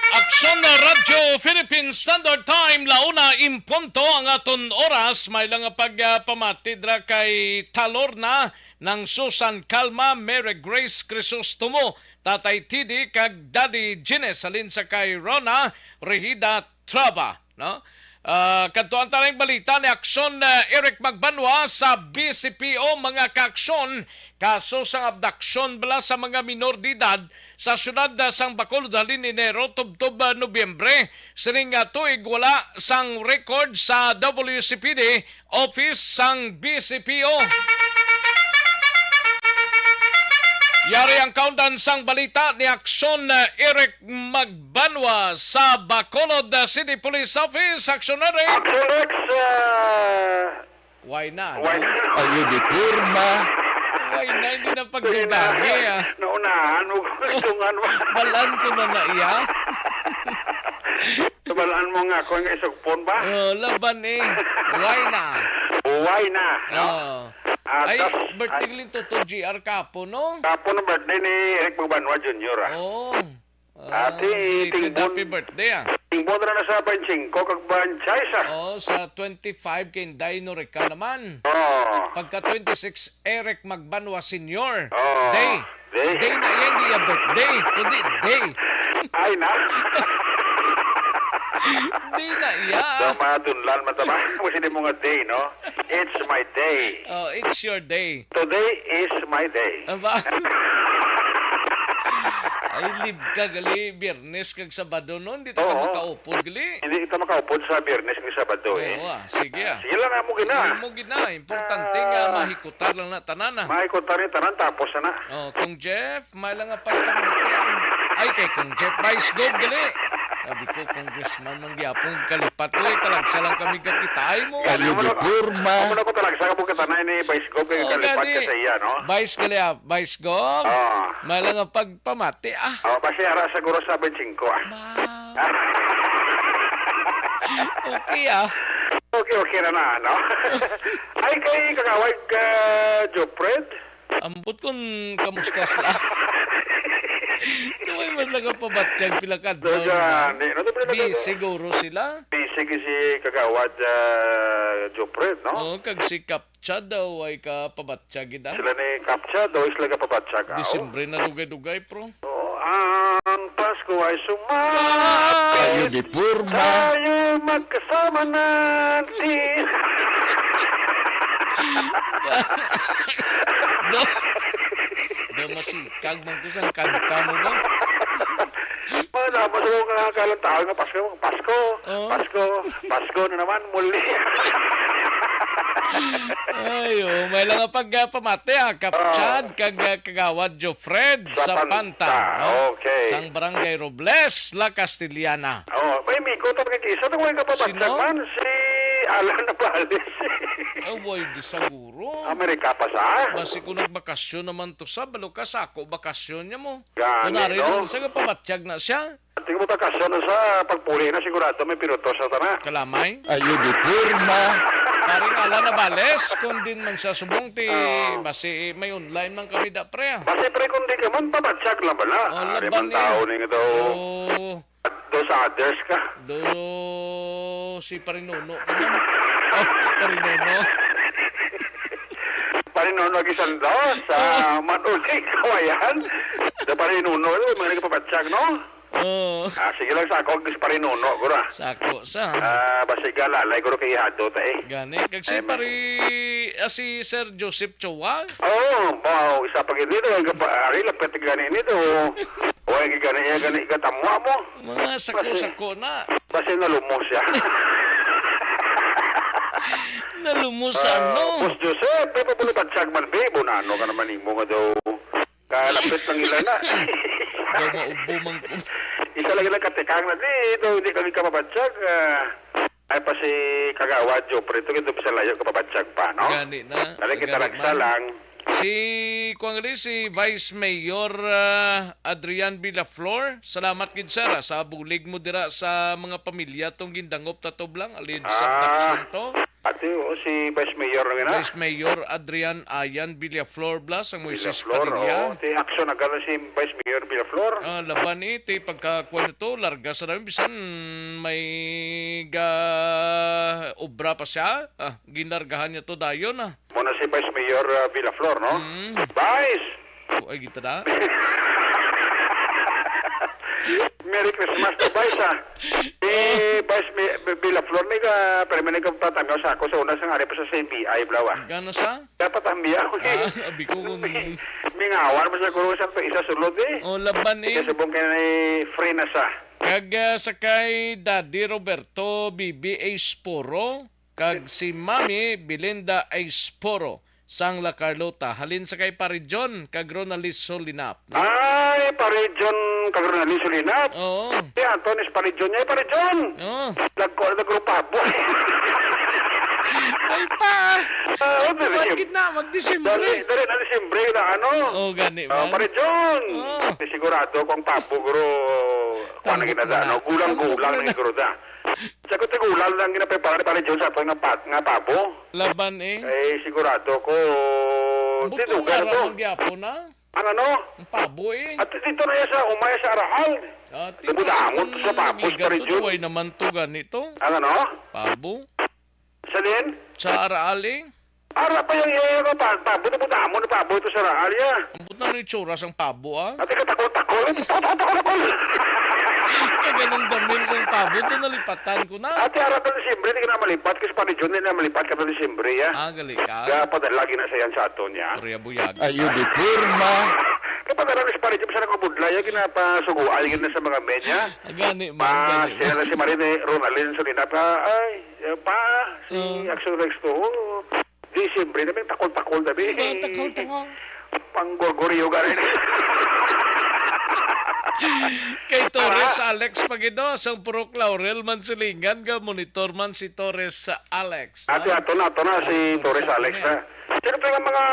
Aksyon na Radyo Philippine Standard Time, la una en punto ang aton oras. May lang nga pagpamati dra kay Talorna ng Susan Calma, Mary Grace Crisostomo, Tatay T D, kag Daddy Gines, halin sa kay Rona Rehida Traba, no? Ah, kadto ang tanang balita ni Aksyon, ah, Eric Magbanwa sa B C P O, mga kaaksyon, kaso sang abduksyon bala sa mga minor de edad sa siyudad, ah, sang Bacolod halin Enero tubtob, ah, Nobyembre. Sining, ah, tuig wala sang record sa W C P D office sang B C P O. Yari ang kaundan sang balita ni Aksyon, uh, Eric Magbanwa sa Bacolod, uh, City Police Office. Aksyon, Eric. Action X, uh, Why na, why no? Ay, di porma. Why na, hindi na pagdugangi, ah. Naunahan mo kung itungan mo. Balaan ko na na iya. Balaan mo nga ako nga isugpon ba? Oh, laban eh. Why na? Why na, no? Oh. Ah, Ay, tas, birthday ay, gali ni Toto G R kapo, no? Kapo ng birthday ni Eric Magbanwa Junior, ah. Oh. Ah, Ah, ti-, belated tingbon, happy birthday, ah. Tingbon ra na sa twenty-five kag twenty-six, ah. Oh, sa twenty-five kay Inday Norica naman. Oh. Pagka twenty-six, Eric Magbanwa Senior. Oh. Day. Day. Day na iya, hindi iya birthday, kundi day. Ay, na. Day na iya. Sa mga dunlan, mataba. Kung hindi mo nga day, no? It's my day. Oh, it's your day. Today is my day. Aba? Ay, leave ka gali, Biyernes kag Sabado, no? Hindi ta ka Oo. makaupod gali. Hindi kita makaupod sa Biyernes kag Sabado, eh. Oo, ah. Sige, ah. Sige lang, amo gina. Amo gina. Importante nga Ah. mahikutar lang na tanan, ah. Mahikutar ni tanan, tapos na na. Oh, Kong Jeff, may lang nga pagpamati, ah. Ay, kay Kong Jeff, Vice Gov gali. Sabi ko, Congressman man gyapon kalipat. Uy, talagsa lang kami kakitaay mo. Gani, Kayo amo na, di porma. Amo na ko talagsa ka mo katanay ni Vice Gov kay Oh, kalipat gani. ka sa iya, no? Vice gali, ah. Vice Gov. Ah. May lang nga pagpamati, ah. Oh, basi ara siguro sa twenty-five, ah. Wow. Okay, ah. Okay, okay na na, no? Ay, kay Kagawad, ah, Jopred. Ambot kun kamusta sila. Di may man lang kapabatyag pila ka adlaw na. Gani, no? Di ba nag- Busy siguro sila. Busy si Kagawad, ah, Jopred, no? Oo, kag si Kapchad daw ay kapabatyag gid, ah. Sila ni Kapchad daw, sila kapabatyag, ah, oh. Disyembre na dugay-dugay, pro. Oo, ang Pasko ay sumapit. Ayo di porma. Tayo magkasama natin. Do, do masikag man ko sa kanta mo ba? Mga dapat sa mga kalantahan nga Pasko, Pasko, Oo. Pasko, Pasko na naman, muli. Ay, oh, may lang nga pag, ah, pamati, ah, Kap Oo. Chad, kag, ah, Kagawad Jofred Sa sa Panta, Panta, oh. Okay. Sang Barangay Robles, La Castellana. Oh, may miko to kay isa to, way ka pa Sino? Batyagan, si Alan Navales. Ay, way, di siguro. Amerika pa sa? Basi kung nagbakasyon naman to sa, balo ka sa ako, bakasyon niya mo. Gani, Kunwari no? Lang, sa kapabatyag na siya. Tingnan mo, ta, kaso na sa pagpuli na, sigurado may pinutos sa tana. Kalamay? Ayo di porma. Paring Alan Navales, kung din man siya subong, ti, Oo. Basi may online man kami da, pre, ah. Basi, pre, kung di ka man, pabatyag lang bala. Oh, Ari laban man ni. Tao ni nga daw. Oh. Those others ka. Do si Parinuno ka man. Oh, Parinuno. Parinuno, gisandaw sa Oh. Manuling Kawayan. Sa Parinuno, may nagpapatyag, no? Oh. Ah, sige lang sa ako, si Parinuno, guro. Sa ako, sa. Ah, basi ka, lalay, guro, kay ihado ta, eh. Gani. Kag si Ay, ma- Pari-, ah, si Sir Joseph Chua? Oo, wow, isa pa gid dito, ang kapa-, ari, lapit gani nito. Oy, gani, iya gani, katamwa mo. Mga sako-sako na. Basi nalumos siya. Nalumos sa Ah, ano? Boss Joseph, may pabulo batyag man, be. Bonano ka naman imo nga daw. Kalapit lang ila na. Daw maubo man ko. Isa lang ila katikang na, di, daw, di kami kapabatyag, ah. Ay pa si Kagawad Jopre, ito gid sa layo ka pabatyag pa, no? Gani na, Dali kita gani nagsa man. Lang. Si, kuwan gali, si Vice Mayor, ah, Adrian Villaflor, salamat gid, sir, ah, sa bulig mo dira sa mga pamilya tong gindangop ta tublang, alin sa Ah, aksyon to? Ate, o, si Vice Mayor na nga na. Vice Mayor Adrian Ayan Villaflor Blas, ang Moises Villaflor, Padilla. Oo. Ti aksyon na gana si Vice Mayor Villaflor. Ah, laban ni, ti pagkakuan nito, larga sa dami, bisan may ga-, obra pa siya. Ah, ginlargahan niya to dayon, ah. Muna si Vice Mayor, ah, Villaflor, no? Mm. Vice! Oh, ay, kita na. Merry Christmas to, Vice, ah. Si Vice Mi-, Villaflor, ni ka, pero may nagpatamiyaw sa ako sa una, sa nga pa sa C B I, blawa. Gano sa? Dapat ang biya ko, eh. Ah, abi ko kung Mingawan mo sa guro sa isa sulod, eh. Oh, laban, eh. Kasi bong kaya na, eh, free na sa. Kag, ah, sa kay Daddy Roberto, B B A Sporo, kag si Mami Belinda Aisporo sang La Carlota, halin sa kay Pare John kag Ronalyn Solinap. Ay, Pare John kag Ronalyn Solinap. Oo. Si Antonis Pare John niya, Pare John. Oo. Nagkuha na grupa, boy. Ay pa. Ah, oh, dali. Kuwan gid na, mag-Disyembre. Dali, dali na Disyembre na, ano? Oh, gani Ah, man. Pare John. Oo. Sigurado kung pabo, guro, kuwan na Tambok ginada, na. No? Gulang-gulang Tambok na na. Guro, da. Sa ko tigulang lang ginaprepara ni Pare John sa aton nga pa-, nga pabo. Laban, eh. Eh, sigurado ko, Buto tinugan nga to. Raman gyapon, ah. Ang ano? Ang pabo, eh. At dito na yan sa umay sa Araal. Ah, tito, Nabudamot si sa pabo, nagligan Pare to, John. Duway naman to, ganito. Ang ano? Pabo. Sa din? Sa Araal, eh. Ara pa yung iya yung pa-, pabo, nabudamot na pabo ito sa Araal, ya. Ang buto na itsura sang pabo, ah. Ate, katakol-takol. Ito, takol-takol. Kaya ganun daming sang pabo, ito nalipatan ko na. Ate, ara pa Disyembre, di ka na malipat. Kasi pa ni June, di na malipat ka na Disyembre, ya. Ah, gali ka? Kaya padala gid na sa yan sa aton, ya. Korea buyag. Ayo di porma. Kaya padala ni si Pare Jun sa nakabudlay, ya, ginapasuguan, gina sa mga media. Ah, gani man, Ma, gani sila man. Na si Marine Ronaldin, sa dinapa, ay, eh, pa, si Ah. Axel Rex to, oh. Di, siyempre, namin takol-takol, namin. Ah, takol-takol. Panggorgoryo ka rin. Kay Torres Ah. Alex Pagido, sang Purok Laurel man silingan, ga monitor man si Torres Alex, Ate, ha? Ato na, ato na, si Ato Torres sa Alex, ato na. Ha? Sino pa yung mga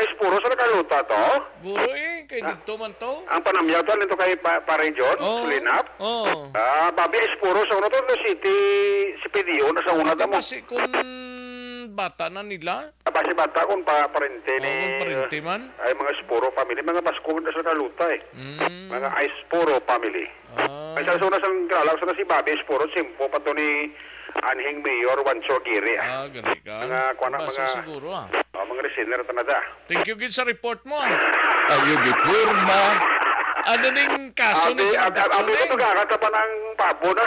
espuro sa nakaluta to? Guro eh, kay Ah. dito man to. Ang panamyaw to, nito kay pa-, Pare John, Oh. Linap? Oh. Ah, Bobby Espuro, sa uno to, no, City, si P D O na sa una Ate, tamo. Basi kung bata na nila? Basi bata kung pa, parente Oh, ni, kung parente man? Ay, mga Esporo family. Mga Basco man sa Kaluta eh. Mm. Mga Esporo family. Ah. Ay, sa una sang kilala ko sa si Bobby Esporo, simpo pa to ni anhing Mayor Juancho Aguirre, ah. Ah, gani ka. Mga, kuwan na, Basi mga, siguro, ah. Oh, mga listener, tanada. Thank you gid sa report mo, ah. Ayo gipurma. Ano ning kaso ni Abi, Sir abi, Jackson, abi, eh? Ito, gagata pa ng pabo na.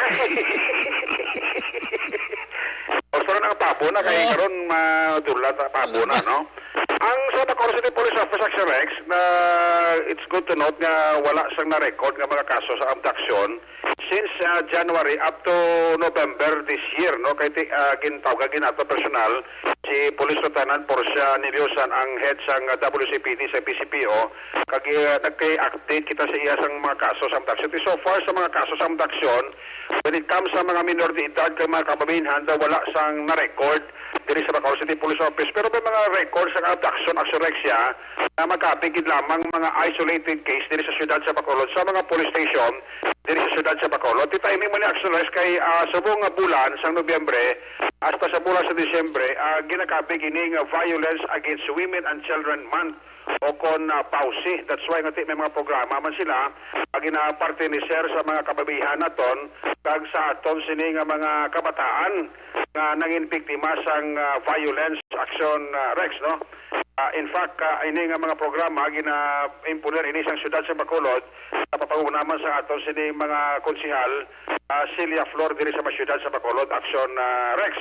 O, pero ng pabo na, kay Oo. karon, madula ta, pabo na, no? Ang sa Bacoor City Police Office, Action Rex, na it's good to note nga wala sang na-record nga mga kaso sa abduction since, ah, January up to November this year, no? Kay ti-, ah, gintawag gid nato personal si Police Lieutenant Portia Niliosan, ang head sang, ah, W C P D sa P C P O, kag, ah, nagkay-update kita sa iya sang mga kaso sa abduction. So far sa mga kaso sa abduction, when it comes sa mga minor de edad kag mga kababayenhan, daw wala sang na-record diri sa Bacoor City Police Office. Pero may mga record sa abduction, Action Rex, siya na makapigid lamang mga isolated case diri sa siyudad sa Bacolod, sa mga police station diri sa siyudad sa Bacolod. Ti timing man ni Action Rex kay, ah, subong nga bulan sang Nobyembre hasta sa bulan sa Disyembre, ah, ginakabig ini nga Violence Against Women and Children Month o kon, ah, BAWCI. That's why nga ti may mga programa man sila nga ginapartner sa mga kababayenhan naton kag sa aton sini nga mga kabataan nga nangin biktima sang, ah, violence action, ah, Rex, no? Ah, in fact, ah, ini nga mga programa gina-imponer ini sang siyudad sa Bacolod, sa pagpanguna man sa aton sini mga konsehal, ah, Celia Flor diri sa mga siyudad sa Bacolod, Action, ah, Rex.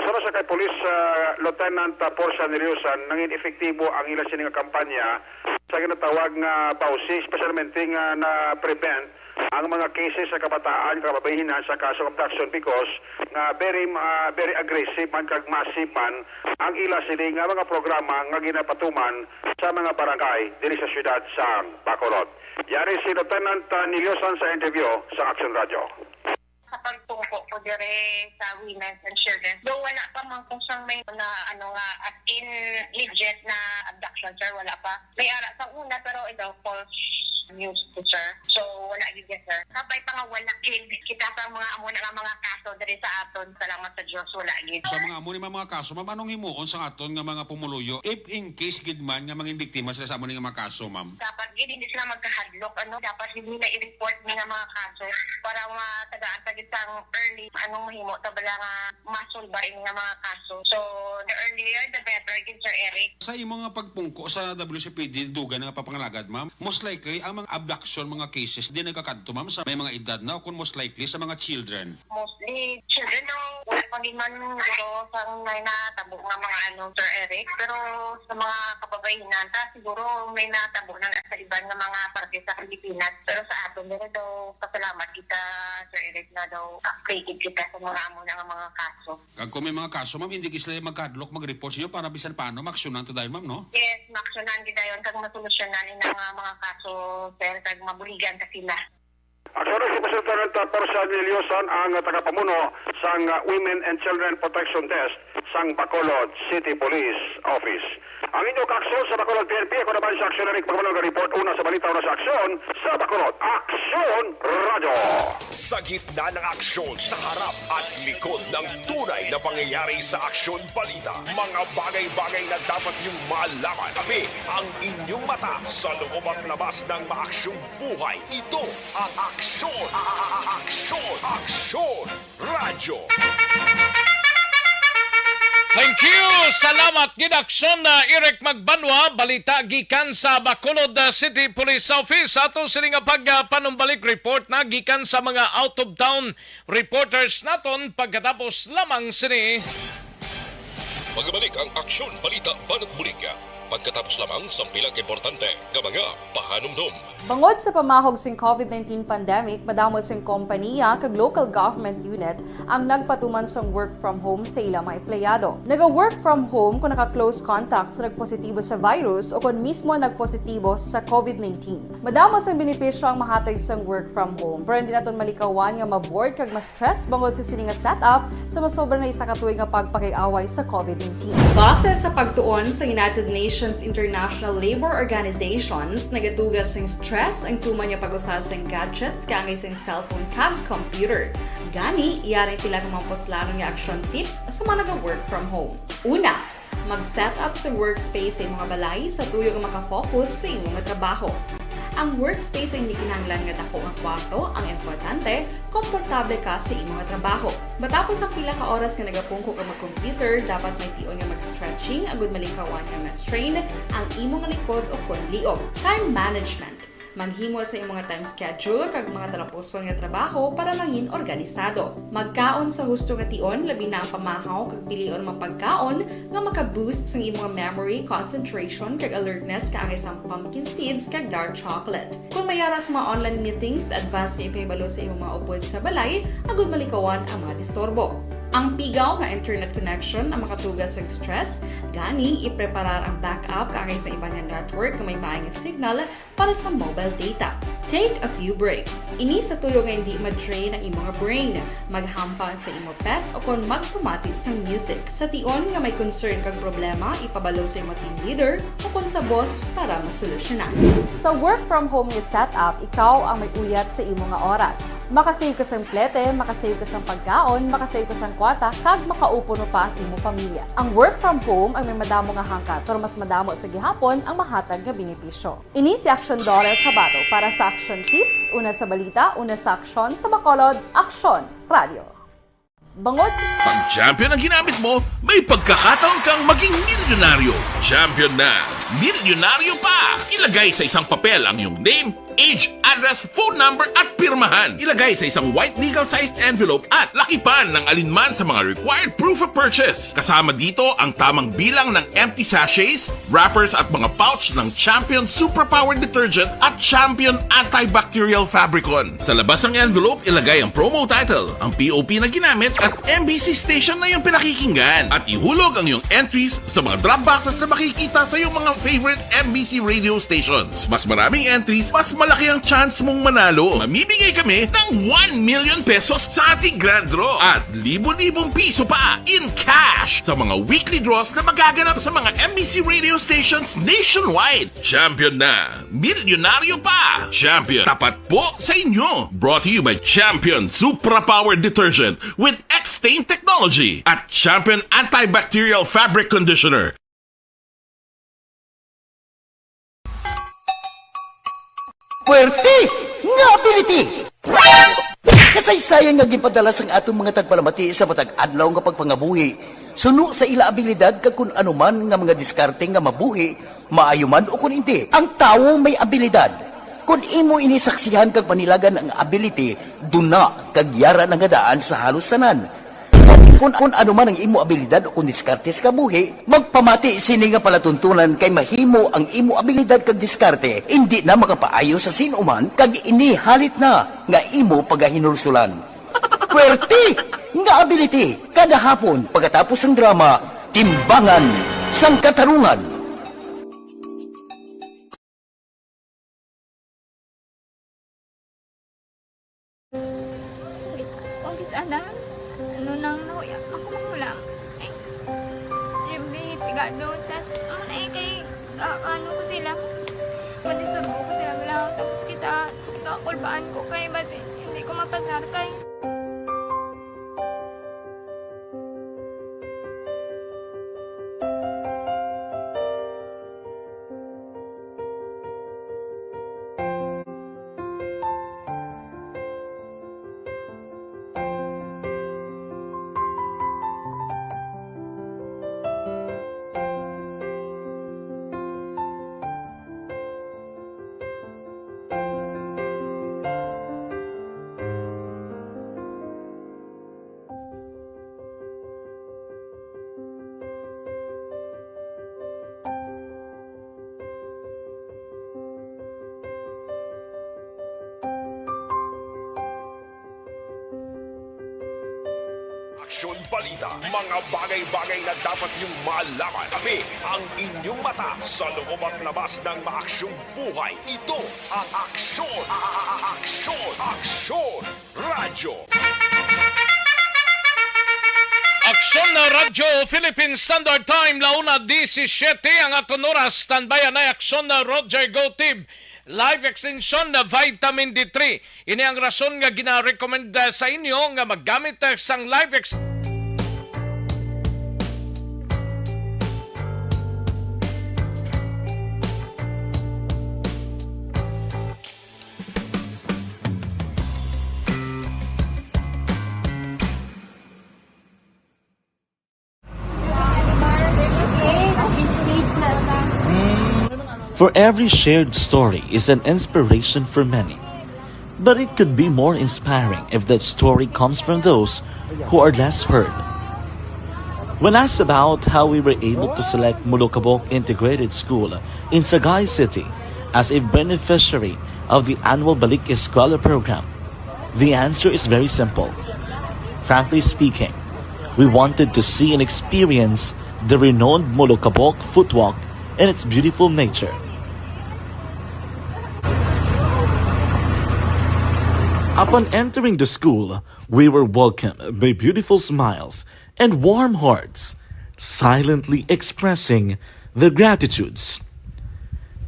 Sama sa kay Police, ah, Lieutenant, ah, Portia Neriusan, nangin epektibo ang ila sini nga kampanya sa ginatawag nga BAWCI, especialmente nga na-prevent ang mga cases sa kabataan, kababayehan sa kaso abduction because nga very, ah, very aggressive man kag massive man ang ila sini nga mga programa nga ginapatuman sa mga barangay diri sa siyudad sa Bacolod. Yari si Lieutenant, ah, Niliosan sa interview sa Action Radio. Sa pagtungko ko dire sa women and children, do wala pa man kung sang may na, ano nga, as in legit na abduction, sir, wala pa. May ara sa una, pero ito, false news to, sir. So, wala gid, sir. Sabay pa nga wala gid kita sa mga amo na nga mga kaso diri sa aton. Salamat sa Dios, wala gid. Sa mga amo ni mga kaso, ma'am, anong himuon sa aton nga mga pumuluyo if in case gid man nga mangin biktima sila sa amo ni nga mga kaso, ma'am? Dapat gid hindi sila magkahadlok, ano? Dapat gid nila i-report ni nga mga kaso para matagaan ta gid sang early, anong mahimo ta bala nga masulba ini nga mga kaso. So, the earlier, the better gid, Sir Eric. Sa imo nga pagpungko sa W C P D, dugay na nga papangalagad, ma'am, most likely ang mga abduction, mga cases, di nagkakadto, ma'am, sa may mga edad na, o kung most likely sa mga children? Mostly children, no? Wala pa gid man dito sang may natabo nga mga ano, Sir Eric. Pero sa mga kababayehan ta, siguro may natabo na sa iban nga mga parte sa Pilipinas. Pero sa aton dito daw, pasalamat kita, Sir Eric, na daw updated kita sa mga amo na nga mga kaso. Kag kung may mga kaso, ma'am, hindi gid sila magkahadlok mag-report sa inyo para bisan paano maaksyonan ta dayon, ma'am, no? Yes, maaksyonan gid dayon kag masolusyonan ina nga mga kaso, sir, kag mabuligan ta sila. Aksyon si Presidente Portia Niliosan ang tagapamuno sang, ah, Women and Children Protection Desk sang Bacolod City Police Office. Ang inyo kaaksyon sa Bacolod P N P, ako naman si Aksyon Eric Pagmalong report una sa balita, una sa aksyon sa Bacolod. Aksyon Radio! Sa gitna ng aksyon, sa harap at likod ng tunay na pangyayari sa Aksyon Balita, mga bagay-bagay na dapat niyong malaman. Kami ang inyong mata sa loob at labas ng maaksyong buhay. Ito ang Aksyon, a-, a-, a-, Aksyon, Aksyon Radyo. Thank you! Salamat gid, Aksyon, na Eric Magbanwa. Balita gikan sa Bacolod, uh, City Police Office. Ato sini nga pagpanumbalik report na gikan sa mga out-of-town reporters naton pagkatapos lamang sini. Magabalik ang Aksyon Balita Banat Bulig pagkatapos lamang sang pila ka importante nga mga pahanumdom. Bangod sa pamahog sing COVID nineteen pandemic, madamo sing kompaniya kag local government unit ang nagpatuman sang work from home sa ila mga empleyado. Naga-work from home kon naka-close contact sa nagpositibo sa virus o kon mismo nagpositibo sa COVID nineteen. Madamo sang benepisyo ang mahatag sang work from home, pero hindi naton malikawan nga ma-bored kag mas stress bangod sa sini nga setup sa masobra na isa ka tuig nga pagpakig-away sa COVID nineteen. Base sa pagtuon sa United Nations International Labour Organizations, nagaduga sing stress ang tuman nga pag-usa sing gadgets kaangay sing cellphone kag computer. Gani, yari ang pila ka mga puslanon nga action tips sa mga naga-work from home. Una, Mag-set up sa workspace sa imong balay sa tuyo nga makafocus sa imong trabaho. Ang workspace ay hindi kinahanglan nga dako nga kwarto, ang importante, komportable ka sa imong trabaho. Matapos ang pila ka oras nga nagapungko ka mag-computer, dapat may tion nga mag-stretching agud malikawan nga ma-strain ang imong likod o kon liog. Time management. Maghimo sa imong time schedule kag mga talapuson nga trabaho para mangin organisado. Magkaon sa husto nga tion, labi na ang pamahaw kag pilion mga pagkaon nga maka-boost sang imong memory, concentration, kag alertness kaangay sang pumpkin seeds kag dark chocolate. Kung may ara sa mga online meetings, advance nga ipahibalo sa imong mga upod sa balay agud malikawan ang mga disturbo. Ang pigaw nga internet connection ang makatuga sa stress, gani ipreparar ang backup kaangay sa iban nga network nga may maay nga signal para sa mobile data. Take a few breaks. Ini sa tuyo nga hindi ma-drain ang imong brain. Maghampang sa imo pet o kon magpamati sang music. Sa tion nga may concern kag problema, ipabalo sa imo team leader o kon sa boss para masolusyonan. Sa work from home nga setup, ikaw ang may uyat sa imo nga oras. Makasave ka sang plete, makasave ka sang pagkaon, makasave ka sang kwarta, kag makaupo pa ang imo pamilya. Ang work from home ang may madamo nga hangkat, pero mas madamo sa gihapon ang mahatag nga benepisyo. Ini si Aksyon Dorel Cabato para sa Aksyon Tips, una sa balita, una sa aksyon, sa Bacolod, Aksyon Radio. Bangod sa Pag Champion ang ginamit mo, may pagkakataon kang maging milyonaryo. Champion na, milyonaryo pa! Ilagay sa isang papel ang iyong name, age, address, phone number, at pirmahan. Ilagay sa isang white legal-sized envelope at lakipan ng alinman sa mga required proof of purchase. Kasama dito ang tamang bilang ng empty sachets, wrappers, at mga pouch ng Champion Superpower Detergent at Champion Antibacterial Fabricon. Sa labas ng envelope, ilagay ang promo title, ang P O P na ginamit, at M B C station na iyong pinakikinggan. At ihulog ang iyong entries sa mga drop boxes na makikita sa iyong mga favorite M B C radio stations. Mas maraming entries, mas malaki ang chance mong manalo. Mamimigay kami ng one million pesos sa ating grand draw at libo-libong piso pa in cash sa mga weekly draws na magaganap sa mga M B C radio stations nationwide. Champion na! Milyonaryo pa! Champion, tapat po sa inyo! Brought to you by Champion Supra Power Detergent with X-Stain Technology at Champion Antibacterial Fabric Conditioner. Puwerte nga ability! Kasaysayan nga ginpadala sang aton mga tagpalamati sa matag adlaw nga pagpangabuhi, suno sa ila abilidad kag kun ano man nga mga diskarte nga mabuhi, maayo man o kun indi. Ang tawo may abilidad. Kun imo ini saksihan kag panilagan ang ability, duna kag yara na nga daan sa halos tanan. Kun, kun ano man ang imo abilidad o kun diskarte sa kabuhi, magpamati sini nga palatuntunan kay mahimo ang imo abilidad kag diskarte indi na makapaayo sa sin-o man kag ini halit na nga imo pagahinulsulan. Puwerte nga ability kada hapon pagkatapos sang drama, Timbangan sang Katarungan. Kung kis-, kung kis-, ana, ano nang nahuya, ako mahulam. Ay, siyempre, pigado, tas, ano na eh, kay, ah, ano ko sila, kung disurbo ko sila, wala, tapos kita, kakulbaan ko kay, basi, hindi ko mapasar kay. Aksyon balita, mga bagay-bagay na dapat niyong malaman. Kami ang inyong mata sa loob at labas ng maaksyong buhay. Ito ang Aksyon, a-, a-, a-, Aksyon, Aksyon Radyo. Aksyon na Radyo Philippine Standard Time, la una diecisiete ang aton oras. Standby na Aksyon na Roger Gotib. Life Extension na Vitamin D three. Ini ang rason nga gina-recommend, ah, sa inyo nga maggamit, ah, sang Life Ex- For every shared story is an inspiration for many. But it could be more inspiring if that story comes from those who are less heard. When asked about how we were able to select Molokabok Integrated School in Sagay City as a beneficiary of the annual Balik Eskwela program, the answer is very simple. Frankly speaking, we wanted to see and experience the renowned Molokabok Footwalk and its beautiful nature. Upon entering the school, we were welcomed by beautiful smiles and warm hearts, silently expressing their gratitudes.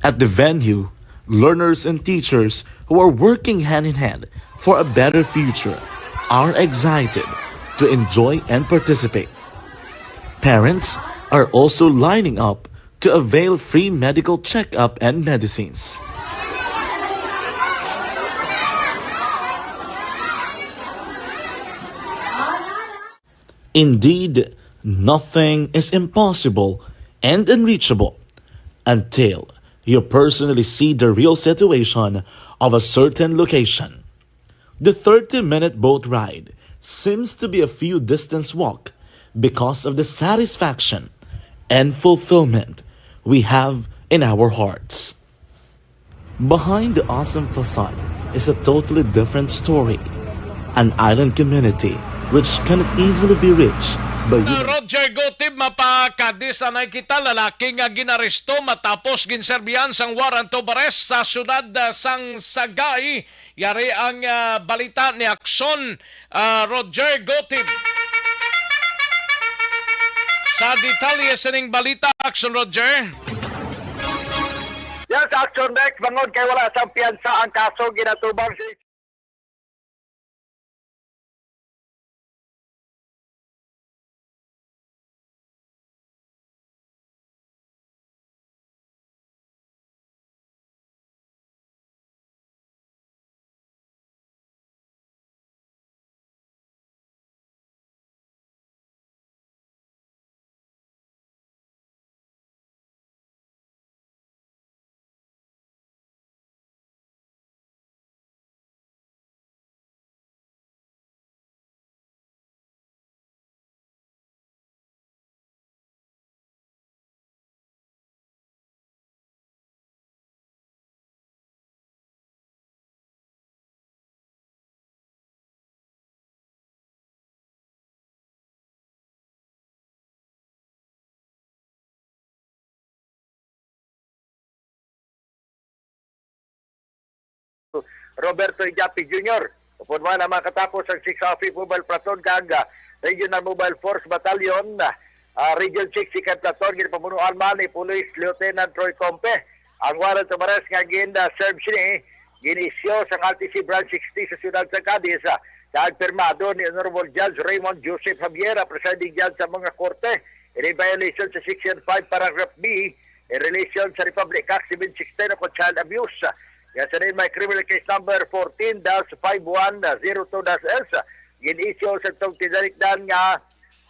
At the venue, learners and teachers who are working hand in hand for a better future are excited to enjoy and participate. Parents are also lining up to avail free medical checkup and medicines. Indeed, nothing is impossible and unreachable until you personally see the real situation of a certain location. The thirty-minute boat ride seems to be a few distance walk because of the satisfaction and fulfillment we have in our hearts. Behind the awesome facade is a totally different story, an island community which cannot easily be reached by human. Roger Gutib, mapa-Cadiz anay kita, lalaki nga ginaresto matapos ginserbihan sang warrant of arrest sa siyudad, ah, sang Sagay. Yari ang, ah, balita ni Action, ah, Roger Gutib. Sa detalye sining balita, Action Roger. Yes, Action Rex, bangod kay wala sang piyansa ang kaso ginatubang si Roberto Ijapi Junior. Upod man ang makatapos ang six oh five Mobile Platoon kag, ah, Regional Mobile Force Battalion, ah, Region six Second Platoon, ginapamunuan man ni Police Lieutenant Troy Compe. Ang warrant of arrest nga gin, ah, serve sini, gin-issue sa L T C Branch sixty sa siyudad sa Cadiz, ah, kag pirmado ni Honorable Judge Raymond Joseph Javiera, presiding judge sa mga korte. Ini violation sa Section five, Paragraph B, in relation sa Republic Act seven sixteen o child abuse. Kaya sa may criminal case number fourteen dash five one zero two dash S, gin-issue sa tong tindalikdan nga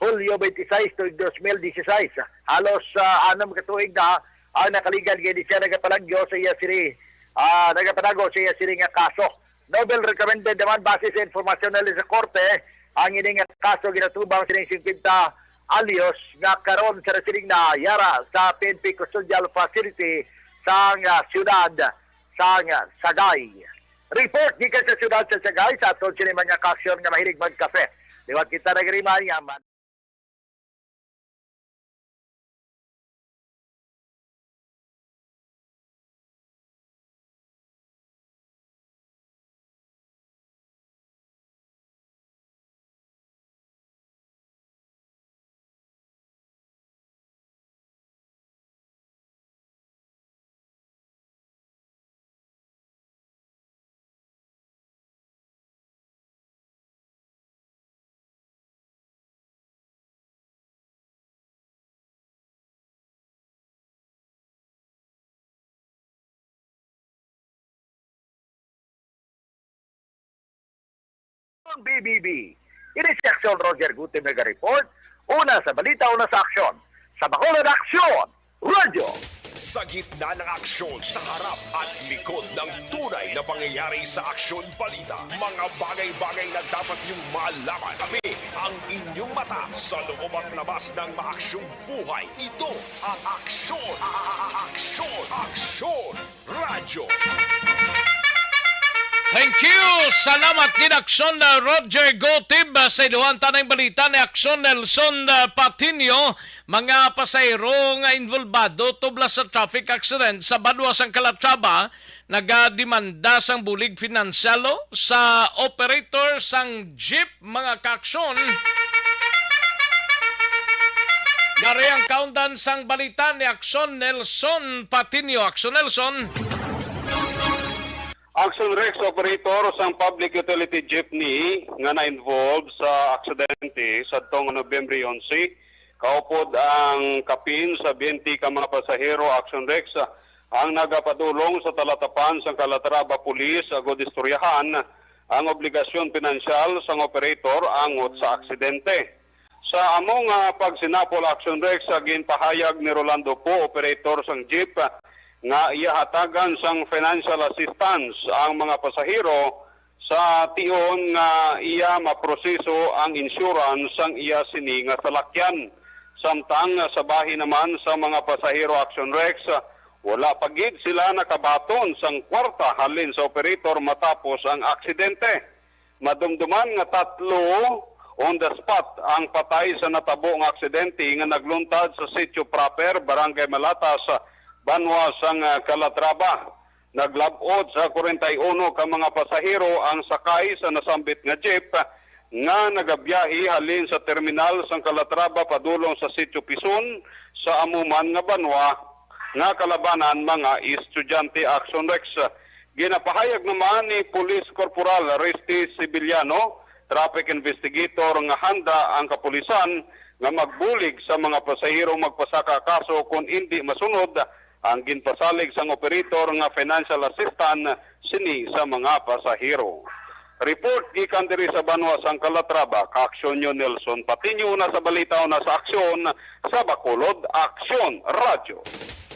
Hulyo twenty-six tuig dos mil dieciséis. Halos, ah, anom ka tuig na ang nakaligad nga hindi siya nagapanagyo sa iya sini, ah, nagapanago sa iya sini nga kaso. Novel recommended naman base sa informasyon nila sa korte ang ini nga kaso ginatubang sining singkwenta anyos nga karon sa sining na yara sa P N P Custodial Facility sang, ah, siyudad sang, ah, Sagay. Report gikan sa siyudad sa Sagay sa aton sini mga kaaksyon nga mahilig magkape. Liwat kita nagriman nga man. B B B. Ini si Aksyon Roger Gutierrez nag-report. Una sa balita, una sa aksyon. Sa Bacolod Aksyon Radio. Sa gitna ng aksyon, sa harap at likod ng tunay na pangyayari sa Aksyon Balita, mga bagay-bagay na dapat niyong malaman. Kami ang inyong mata sa loob at labas ng maaksyong buhay. Ito ang Aksyon, Aksyon, Aksyon Radyo. Thank you. Salamat gid, Aksyon, uh, Roger Gotib, uh, sa iluhan tanang balita ni Aksyon Nelson, uh, Patiño. Mga pasahero nga involbado tubla sa traffic accident sa banwa sang Calatrava nagademanda sang bulig pinansyalo sa operator sang jeep, mga kaaksyon. Nari ang kaundan sang balita ni Aksyon Nelson Patiño. Aksyon Nelson. Action Rex operator sang public utility jeepney nga na-involve sa aksidente sadtong Nobyembre onse, kaupod ang kapin sa twenty ka mga pasahero. Action Rex ang nagapadulong sa talatapan sang Calatrava Police agud istoryahan ang obligasyon pinansyal sang operator angot sa aksidente. Sa amo nga pagsinapol, Action Rex, sa ginpahayag ni Rolando Poe, operator sang jeep, nga iya hatagan sang financial assistance ang mga pasahero sa tion nga iya maproseso ang insurance sang iya sini nga salakyan. Samtang sa bahin naman sa mga pasahero, Action Rex, wala pa gid sila nakabaton sang kwarta halin sa operator matapos ang aksidente. Madumduman nga tatlo on the spot ang patay sa natabo nga aksidente nga nagluntad sa Sitio Proper, Barangay Malatas, banwa sang, ah, Calatrava. Naglab-ot sa kwarenta y uno ka mga pasahero ang sakay sa nasambit nga jeep nga nagabiyahe halin sa terminal sang Calatrava padulong sa Sitio Pison sa amo man nga banwa nga kalabanan mga estudyante. Action Rex. Ginapahayag naman ni Police Corporal Resty Sibiliano, traffic investigator, nga handa ang kapulisan nga magbulig sa mga pasahero magpasaka kaso kon indi masunod ang ginpasalig sang operator nga financial assistance sini sa mga pasahero. Report gikan diri sa banwa sang Calatrava, kaaksyon niyo Nelson Patiño, una sa balita, una sa aksyon, sa Bacolod, Aksyon Radyo.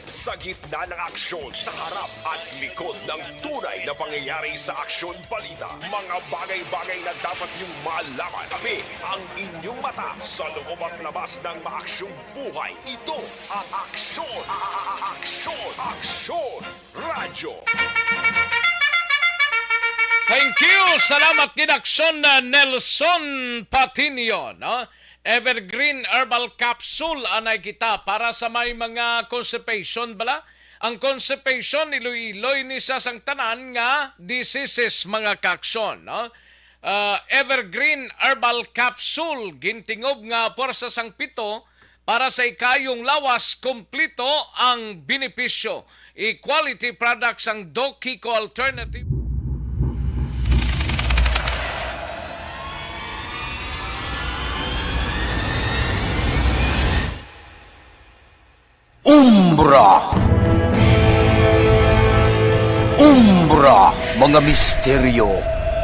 Sa gitna ng aksyon, sa harap at likod ng tunay na pangyayari sa Aksyon Balita, mga bagay-bagay na dapat niyong malaman. Kami ang inyong mata sa loob at labas ng maaksyong buhay. Ito ang Aksyon, Aksyon, Aksyon Radyo. Thank you. Salamat gid, Aksyon, uh, Nelson Patiño, no? Evergreen Herbal Capsule anay kita para sa may mga constipation bala. Ang constipation, iloy-iloy ni sa sang tanan nga diseases, mga kaaksyon, no? Ah, Evergreen Herbal Capsule, gintingob nga puwersa sang pito para sa ikayong lawas, kompleto ang benepisyo. E-quality products ang Doc Kiko Alternative. Umbra. Umbra, mga misteryo,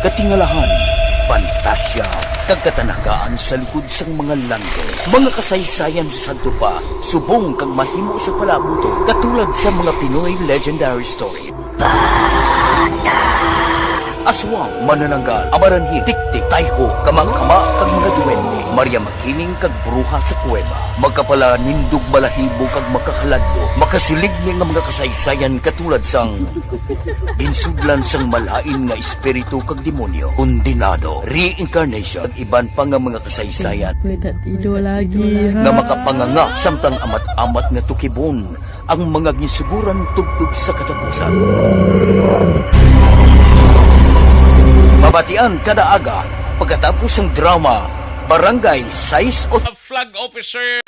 katingalahan, pantasya, kag katanagaan sa likod sang mga landong. Mga kasaysayan sa sadto pa, subong kag mahimo sa palaabuton, katulad sa mga Pinoy legendary story. Aswang, manananggal, amaranhil, tiktik, tayho, kamangkama, kag mga duwende, Maria Makiling kag bruha sa kuweba, makapalanindog balahibo kag makahaladlo, makasiligni nga mga kasaysayan katulad sang ginsudlan sang malain nga espiritu kag demonyo, kondenado, reincarnation, kag iban pa nga mga kasaysayan. May tatido lagi, ha? Nga makapanganga samtang amat-amat nga tukibon ang mga ginsuguran tubtob sa katapusan. Mabatian kada aga pagkatapos sang drama, Barangay Sais o Flag Officer,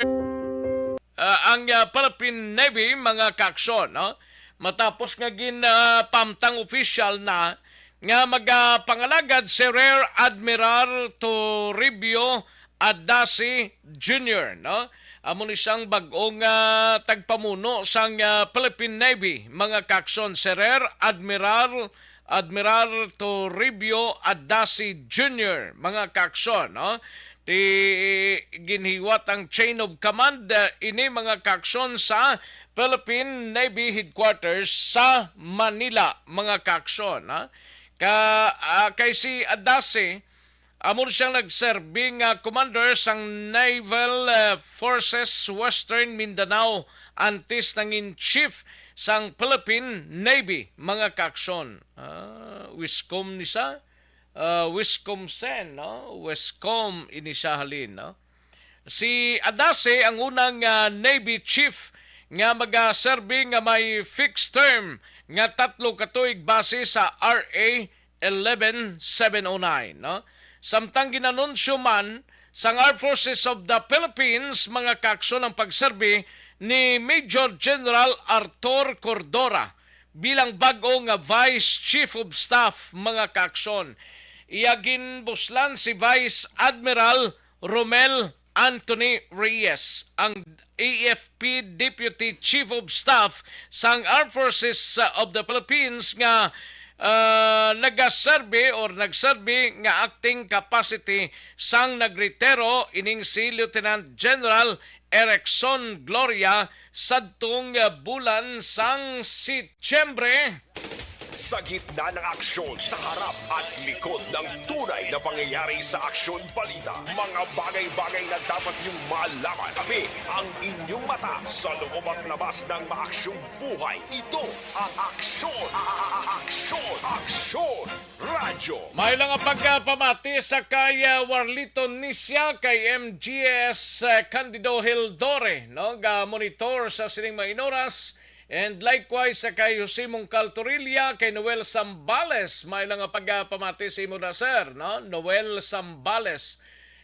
ah, ang, ah, Philippine Navy, mga kaaksyon, no? Matapos nga gin, ah, pamtang official na nga magapangalagad si Rear Admiral Toribio Adasi Junior, no? Amo ni siyang bag-ong, ah, tagpamuno sang, ah, Philippine Navy, mga kaaksyon, si Rear Admiral, Admiral Toribio Adasi Junior, mga kaaksyon, no? Ti ginhiwat ang chain of command, ah, ini, mga kaaksyon, sa Philippine Navy Headquarters sa Manila, mga kaaksyon, ha? Ka, ah, kay si Adase, amo siyang nagserbi nga commander sang Naval, ah, Forces Western Mindanao, antes nangin chief sang Philippine Navy, mga kaaksyon. Ah, Wiscom ni sa? Ah, Wiscomsen, no? Wiscom ini siya halin, no? Si Adase ang unang, ah, Navy chief nga magaserbi nga may fixed term nga tatlo ka tuig base sa R A eleven seven oh nine, no? Samtang ginanunsyo man sang Armed Forces of the Philippines, mga kaaksyon, ang pagserbi ni Major General Arthur Cordora bilang bag-o nga Vice Chief of Staff, mga kaaksyon. Iya ginbuslan si Vice Admiral Romel Anthony Reyes, ang A F P Deputy Chief of Staff sang Armed Forces, uh, of the Philippines nga, uh, nagaserbi or nagserbi nga acting capacity sang nagretiro ining si Lieutenant General Erickson Gloria sadtong, uh, bulan sang Setyembre. Sa gitna ng aksyon, sa harap at likod ng tunay na pangyayari sa Aksyon Balita, mga bagay-bagay na dapat niyong malaman. Kami ang inyong mata sa loob at labas ng maaksyong buhay. Ito ang Aksyon, a-, a-, a-, Aksyon, Aksyon Radyo. May lang ang pagpamati sa kay, uh, Warlito Nisya, kay M G S, uh, Candido Hildore, no, ga monitor sa sining mga inoras. And likewise, sa kay Jose Mongcal Torilla, kay Noel Sambales, may lang nga pagpamati sa imo na, sir, no? Noel Sambales.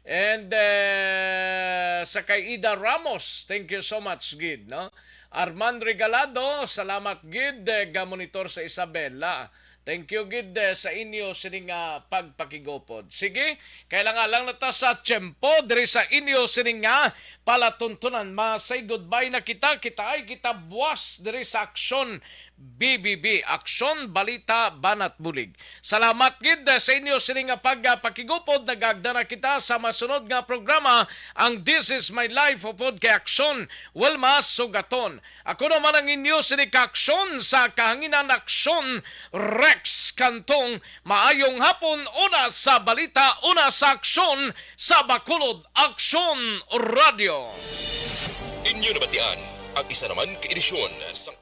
And, eh, sa kay Ida Ramos, thank you so much, gid, no? Arman Regalado, salamat, gid, eh, ga monitor sa Isabela. Thank you, gid, eh, sa inyo sini nga pagpakigupod. Sige, kailangan lang na ta sa tiyempo diri sa inyo sini nga palatuntunan. Ma-say goodbye na kita. Kitaay kita buwas diri sa Aksyon B B B, Aksyon, Balita, Banat, Bulig. Salamat gid sa inyo sini nga pagpakigupod. Nagagda na kita sa masunod nga programa, ang This Is My Life, upod kay Aksyon Wilma Sugaton. Ako naman ang inyo sini ka Aksyon sa kahanginan, Aksyon Rex Cantong. Maayong hapon, una sa balita, una sa aksyon, sa Bacolod Aksyon Radio. Inyo nabatian ang isa naman ka edisyon sa